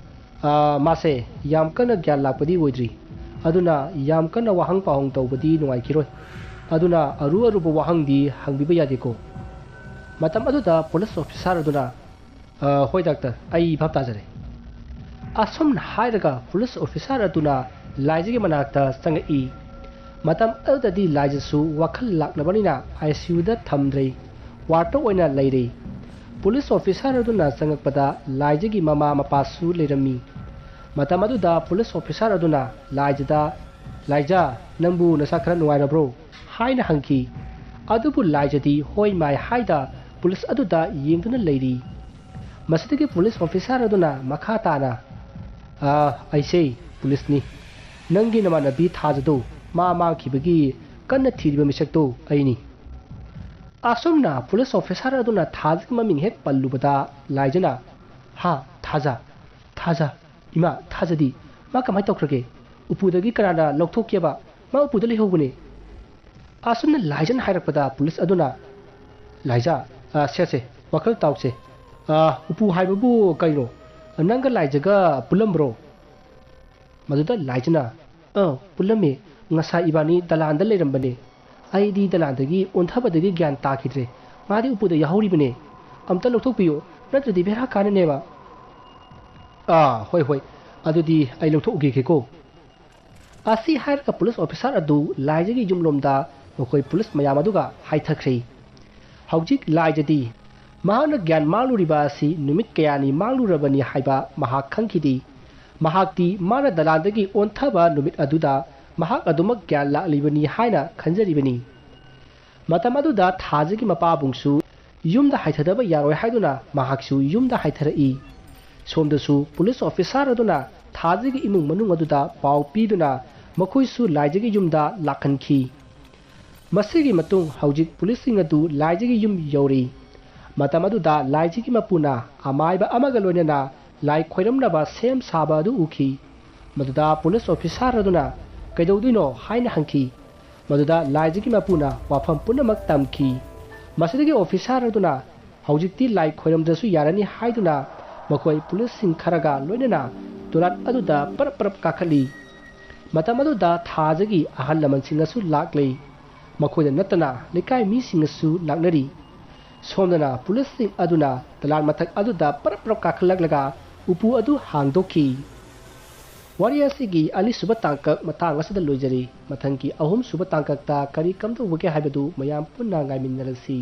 "ꯑ, ꯃꯥꯁꯦ ꯌꯥꯝ ꯀꯟꯅ ꯒ꯭ꯌꯥꯟ ꯂꯥꯛꯄꯗꯤ ꯑꯣꯏꯗ꯭ꯔꯤ, ꯑꯗꯨꯅ ꯌꯥꯝ ꯀꯟꯅ ꯋꯥꯍꯪ ꯄꯥꯎꯍꯪ ꯇꯧꯕꯗꯤ ꯅꯨꯡꯉꯥꯏꯈꯤꯔꯣꯏ, ꯑꯗꯨꯅ ꯑꯔꯨ ꯑꯔꯨꯕ ꯋꯥꯍꯪꯗꯤ ꯍꯪꯕꯤꯕ ꯌꯥꯗꯦꯀꯣ"꯫ ꯃꯇꯝ ꯑꯗꯨꯗ ꯄꯨꯂꯤꯁ ꯑꯣꯐꯤꯁꯥꯔ ꯑꯗꯨꯅ, "ꯑ, ꯍꯣꯏ ꯗꯥꯛꯇꯔ, ꯑꯩ ꯚꯥꯞ ꯇꯥꯖꯔꯦ"꯫ ꯑꯁꯨꯝꯅ ꯍꯥꯏꯔꯒ ꯄꯨꯂꯤꯁ ꯑꯣꯐꯤꯁꯥꯔ ꯑꯗꯨꯅ ꯂꯥꯏꯖꯒꯤ ꯃꯅꯥꯛꯇ ꯆꯪꯉꯛꯏ꯫ ꯃꯇꯝ ꯑꯗꯨꯗꯗꯤ ꯂꯥꯏꯖꯁꯨ ꯋꯥꯈꯜ ꯂꯥꯛꯂꯕꯅꯤꯅ ꯑꯥꯏ ꯁꯤ ꯌꯨꯗ ꯊꯝꯗ꯭ꯔꯦ, ꯋꯥꯔꯗꯇ ꯑꯣꯏꯅ ꯂꯩꯔꯦ꯫ ꯄꯨꯂꯤꯁ ꯑꯣꯐꯤꯁꯥꯔ ꯑꯗꯨꯅ ꯆꯪꯉꯛꯄꯗ ꯂꯥꯏꯖꯒꯤ ꯃꯃꯥ ꯃꯄꯥꯁꯨ ꯂꯩꯔꯝꯃꯤ꯫ ꯃꯇꯝ ꯑꯗꯨꯗ ꯄꯨꯂꯤꯁ ꯑꯣꯐꯤꯁꯥꯔ ꯑꯗꯨꯅ ꯂꯥꯏꯖꯗ, "ꯂꯥꯏꯖ, ꯅꯪꯕꯨ ꯅꯁꯥ ꯈꯔ ꯅꯨꯡꯉꯥꯏꯔꯕ꯭ꯔꯣ?" ꯍꯥꯏꯅ ꯍꯪꯈꯤ꯫ ꯑꯗꯨꯕꯨ ꯂꯥꯏꯖꯗꯤ ꯍꯣꯏ ꯃꯥꯏ ꯍꯥꯏꯗ ꯄꯨꯂꯤꯁ ꯑꯗꯨꯗ ꯌꯦꯡꯗꯨꯅ ꯂꯩꯔꯤ꯫ ꯃꯁꯤꯗꯒꯤ ꯄꯨꯂꯤꯁ ꯑꯣꯐꯤꯁꯥꯔ ꯑꯗꯨꯅ ꯃꯈꯥ ꯇꯥꯅ, "ꯑ, ꯑꯩꯁꯦ ꯄꯨꯂꯤꯁꯅꯤ꯫ ꯅꯪꯒꯤ ꯅꯃꯥꯟꯅꯕꯤ ꯊꯥꯖꯗꯣ, ꯃꯥ ꯃꯥꯡꯈꯤꯕꯒꯤ ꯀꯟꯅ ꯊꯤꯔꯤꯕ ꯃꯤꯁꯛꯇꯣ ꯑꯩꯅꯤ"꯫ ꯑꯁꯨꯝꯅ ꯄꯨꯂꯤꯁ ꯑꯣꯐꯤꯁꯥꯔ ꯑꯗꯨꯅ ꯊꯥꯖꯒꯤ ꯃꯃꯤꯡ ꯍꯦꯛ ꯄꯜꯂꯨꯕꯗ ꯂꯥꯏꯖꯅ, "ꯍꯥ? ꯊꯥꯖ? ꯊꯥꯖ? ꯏꯃꯥ, ꯊꯥꯖꯗꯤ? ꯃꯥ ꯀꯃꯥꯏ ꯇꯧꯈ꯭ꯔꯒꯦ? ꯎꯄꯨꯗꯒꯤ ꯀꯅꯥꯅ ꯂꯧꯊꯣꯛꯀꯦꯕ? ꯃꯥ ꯎꯄꯨꯗ ꯂꯩꯍꯧꯕꯅꯦ"꯫ ꯑꯁꯨꯝꯅ ꯂꯥꯏꯖꯅ ꯍꯥꯏꯔꯛꯄꯗ ꯄꯨꯂꯤꯁ ꯑꯗꯨꯅ, "ꯂꯥꯏꯖ, ꯑ, ꯁꯦ, ꯁꯦ, ꯋꯥꯈꯜ ꯇꯥꯎꯁꯦ꯫ ꯑ, ꯎꯄꯨ ꯍꯥꯏꯕꯕꯨ ꯀꯩꯅꯣ? ꯅꯪꯒ ꯂꯥꯏꯖꯒ ꯄꯨꯜꯂꯝꯕ꯭ꯔꯣ?" ꯃꯗꯨꯗ ꯂꯥꯏꯖꯅ, "ꯑ, ꯄꯨꯜꯂꯝꯃꯤ꯫ ꯉꯁꯥꯏ ꯏꯕꯥꯅꯤ ꯗꯂꯥꯟꯗ ꯂꯩꯔꯝꯕꯅꯦ꯫ ꯑꯩꯗꯤ ꯗꯂꯥꯟꯗꯒꯤ ꯑꯣꯟꯊꯕꯗꯒꯤ ꯒ꯭ꯌꯥꯟ ꯇꯥꯈꯤꯗ꯭ꯔꯦ꯫ ꯃꯥꯗꯤ ꯎꯄꯨꯗ ꯌꯥꯍꯧꯔꯤꯕꯅꯦ꯫ ꯑꯝꯇ ꯂꯧꯊꯣꯛꯄꯤꯌꯨ, ꯅꯠꯇ꯭ꯔꯗꯤ ꯕꯦꯔꯥ ꯀꯥꯅꯅꯦꯕ"꯫ "ꯑꯥ, ꯍꯣꯏ, ꯍꯣꯏ, ꯑꯗꯨꯗꯤ ꯑꯩ ꯂꯧꯊꯣꯛꯎꯈꯤꯒꯦꯀꯣ"꯫ ꯑꯁꯤ ꯍꯥꯏꯔꯒ ꯄꯨꯂꯤꯁ ꯑꯣꯐꯤꯁꯥꯔ ꯑꯗꯨ ꯂꯥꯏꯖꯒꯤ ꯌꯨꯝꯂꯣꯝꯗ ꯃꯈꯣꯏ ꯄꯨꯂꯤꯁ ꯃꯌꯥꯝ ꯑꯗꯨꯒ ꯍꯥꯏꯊꯈ꯭ꯔꯦ꯫ ꯍꯧꯖꯤꯛ ꯂꯥꯏꯖꯗꯤ ꯃꯍꯥꯛꯅ ꯒ꯭ꯌꯥꯟ ꯃꯥꯡꯂꯨꯔꯤꯕ ꯑꯁꯤ ꯅꯨꯃꯤꯠ ꯀꯌꯥꯅꯤ ꯃꯥꯡꯂꯨꯔꯕꯅꯤ ꯍꯥꯏꯕ ꯃꯍꯥꯛ ꯈꯪꯈꯤꯗꯦ꯫ ꯃꯍꯥꯛꯇꯤ ꯃꯥꯅ ꯗꯂꯥꯟꯗꯒꯤ ꯑꯣꯟꯊꯕ ꯅꯨꯃꯤꯠ ꯑꯗꯨꯗ ꯃꯍꯥꯛ ꯑꯗꯨꯃꯛ ꯒ꯭ꯌꯥꯟ ꯂꯥꯛꯂꯤꯕꯅꯤ ꯍꯥꯏꯅ ꯈꯟꯖꯔꯤꯕꯅꯤ꯫ ꯃꯇꯝ ꯑꯗꯨꯗ ꯊꯥꯖꯒꯤ ꯃꯄꯥꯕꯨꯡꯁꯨ ꯌꯨꯝꯗ ꯍꯥꯏꯊꯗꯕ ꯌꯥꯔꯣꯏ ꯍꯥꯏꯗꯨꯅ ꯃꯍꯥꯛꯁꯨ ꯌꯨꯝꯗ ꯍꯥꯏꯊꯔꯛꯏ꯫ ꯁꯣꯝꯗꯁꯨ ꯄꯨꯂꯤꯁ ꯑꯣꯐꯤꯁꯥꯔ ꯑꯗꯨꯅ ꯊꯥꯖꯒꯤ ꯏꯃꯨꯡ ꯃꯅꯨꯡ ꯑꯗꯨꯗ ꯄꯥꯎ ꯄꯤꯗꯨꯅ ꯃꯈꯣꯏꯁꯨ ꯂꯥꯏꯖꯒꯤ ꯌꯨꯝꯗ ꯂꯥꯛꯍꯟꯈꯤ꯫ ꯃꯁꯤꯒꯤ ꯃꯇꯨꯡ ꯍꯧꯖꯤꯛ ꯄꯨꯂꯤꯁꯁꯤꯡ ꯑꯗꯨ ꯂꯥꯏꯖꯒꯤ ꯌꯨꯝ ꯌꯧꯔꯤ꯫ ꯃꯇꯝ ꯑꯗꯨꯗ ꯂꯥꯏꯖꯒꯤ ꯃꯄꯨꯅ ꯑꯃꯥꯏꯕ ꯑꯃꯒ ꯂꯣꯏꯅꯅ ꯂꯥꯏ ꯈꯣꯏꯔꯝꯅꯕ ꯁꯦꯝ ꯁꯥꯕ ꯑꯗꯨ ꯎꯈꯤ꯫ ꯃꯗꯨꯗ ꯄꯨꯂꯤꯁ ꯑꯣꯐꯤꯁꯥꯔ ꯑꯗꯨꯅ "ꯀꯩꯗꯧꯗꯣꯏꯅꯣ?" ꯍꯥꯏꯅ ꯍꯪꯈꯤ꯫ ꯃꯗꯨꯗ ꯂꯥꯏꯖꯒꯤ ꯃꯄꯨꯅ ꯋꯥꯐꯝ ꯄꯨꯝꯅꯃꯛ ꯇꯝꯈꯤ꯫ ꯃꯁꯤꯗꯒꯤ ꯑꯣꯐꯤꯁꯥꯔ ꯑꯗꯨꯅ "ꯍꯧꯖꯤꯛꯇꯤ ꯂꯥꯏ ꯈꯣꯏꯔꯝꯗ꯭ꯔꯁꯨ ꯌꯥꯔꯅꯤ" ꯍꯥꯏꯗꯨꯅ ꯃꯈꯣꯏ ꯄꯨꯂꯤꯁꯁꯤꯡ ꯈꯔꯒ ꯂꯣꯏꯅꯅ ꯗꯣꯂꯥꯟ ꯑꯗꯨꯗ ꯄꯔꯞ ꯄꯔꯞ ꯀꯥꯈꯠꯂꯤ꯫ ꯃꯇꯝ ꯑꯗꯨꯗ ꯊꯥꯖꯒꯤ ꯑꯍꯜ ꯂꯃꯟꯁꯤꯡꯅꯁꯨ ꯂꯥꯛꯂꯤ꯫ ꯃꯈꯣꯏꯗ ꯅꯠꯇꯅ ꯂꯩꯀꯥꯏ ꯃꯤꯁꯤꯡꯅꯁꯨ ꯂꯥꯛꯅꯔꯤ꯫ ꯁꯣꯝꯗꯅ ꯄꯨꯂꯤꯁꯁꯤꯡ ꯑꯗꯨꯅ ꯗꯣꯂꯥꯟ ꯃꯊꯛ ꯑꯗꯨꯗ ꯄꯔꯞ ꯄꯔꯞ ꯀꯥꯈꯠꯂꯛꯂꯒ ꯎꯄꯨ ꯑꯗꯨ ꯍꯥꯡꯗꯣꯛꯈꯤ꯫ ꯋꯥꯔꯤ ꯑꯁꯤꯒꯤ ꯑꯅꯤꯁꯨꯕ ꯇꯥꯡꯀꯛ ꯃꯇꯥꯡ ꯑꯁꯤꯗ ꯂꯣꯏꯖꯔꯤ꯫ ꯃꯊꯪꯒꯤ ꯑꯍꯨꯝꯁꯨꯕ ꯇꯥꯡꯀꯛꯇ ꯀꯔꯤ ꯀꯝꯗꯧꯕꯒꯦ ꯍꯥꯏꯕꯗꯨ ꯃꯌꯥꯝ ꯄꯨꯟꯅ ꯉꯥꯏꯃꯤꯟꯅꯔꯁꯤ꯫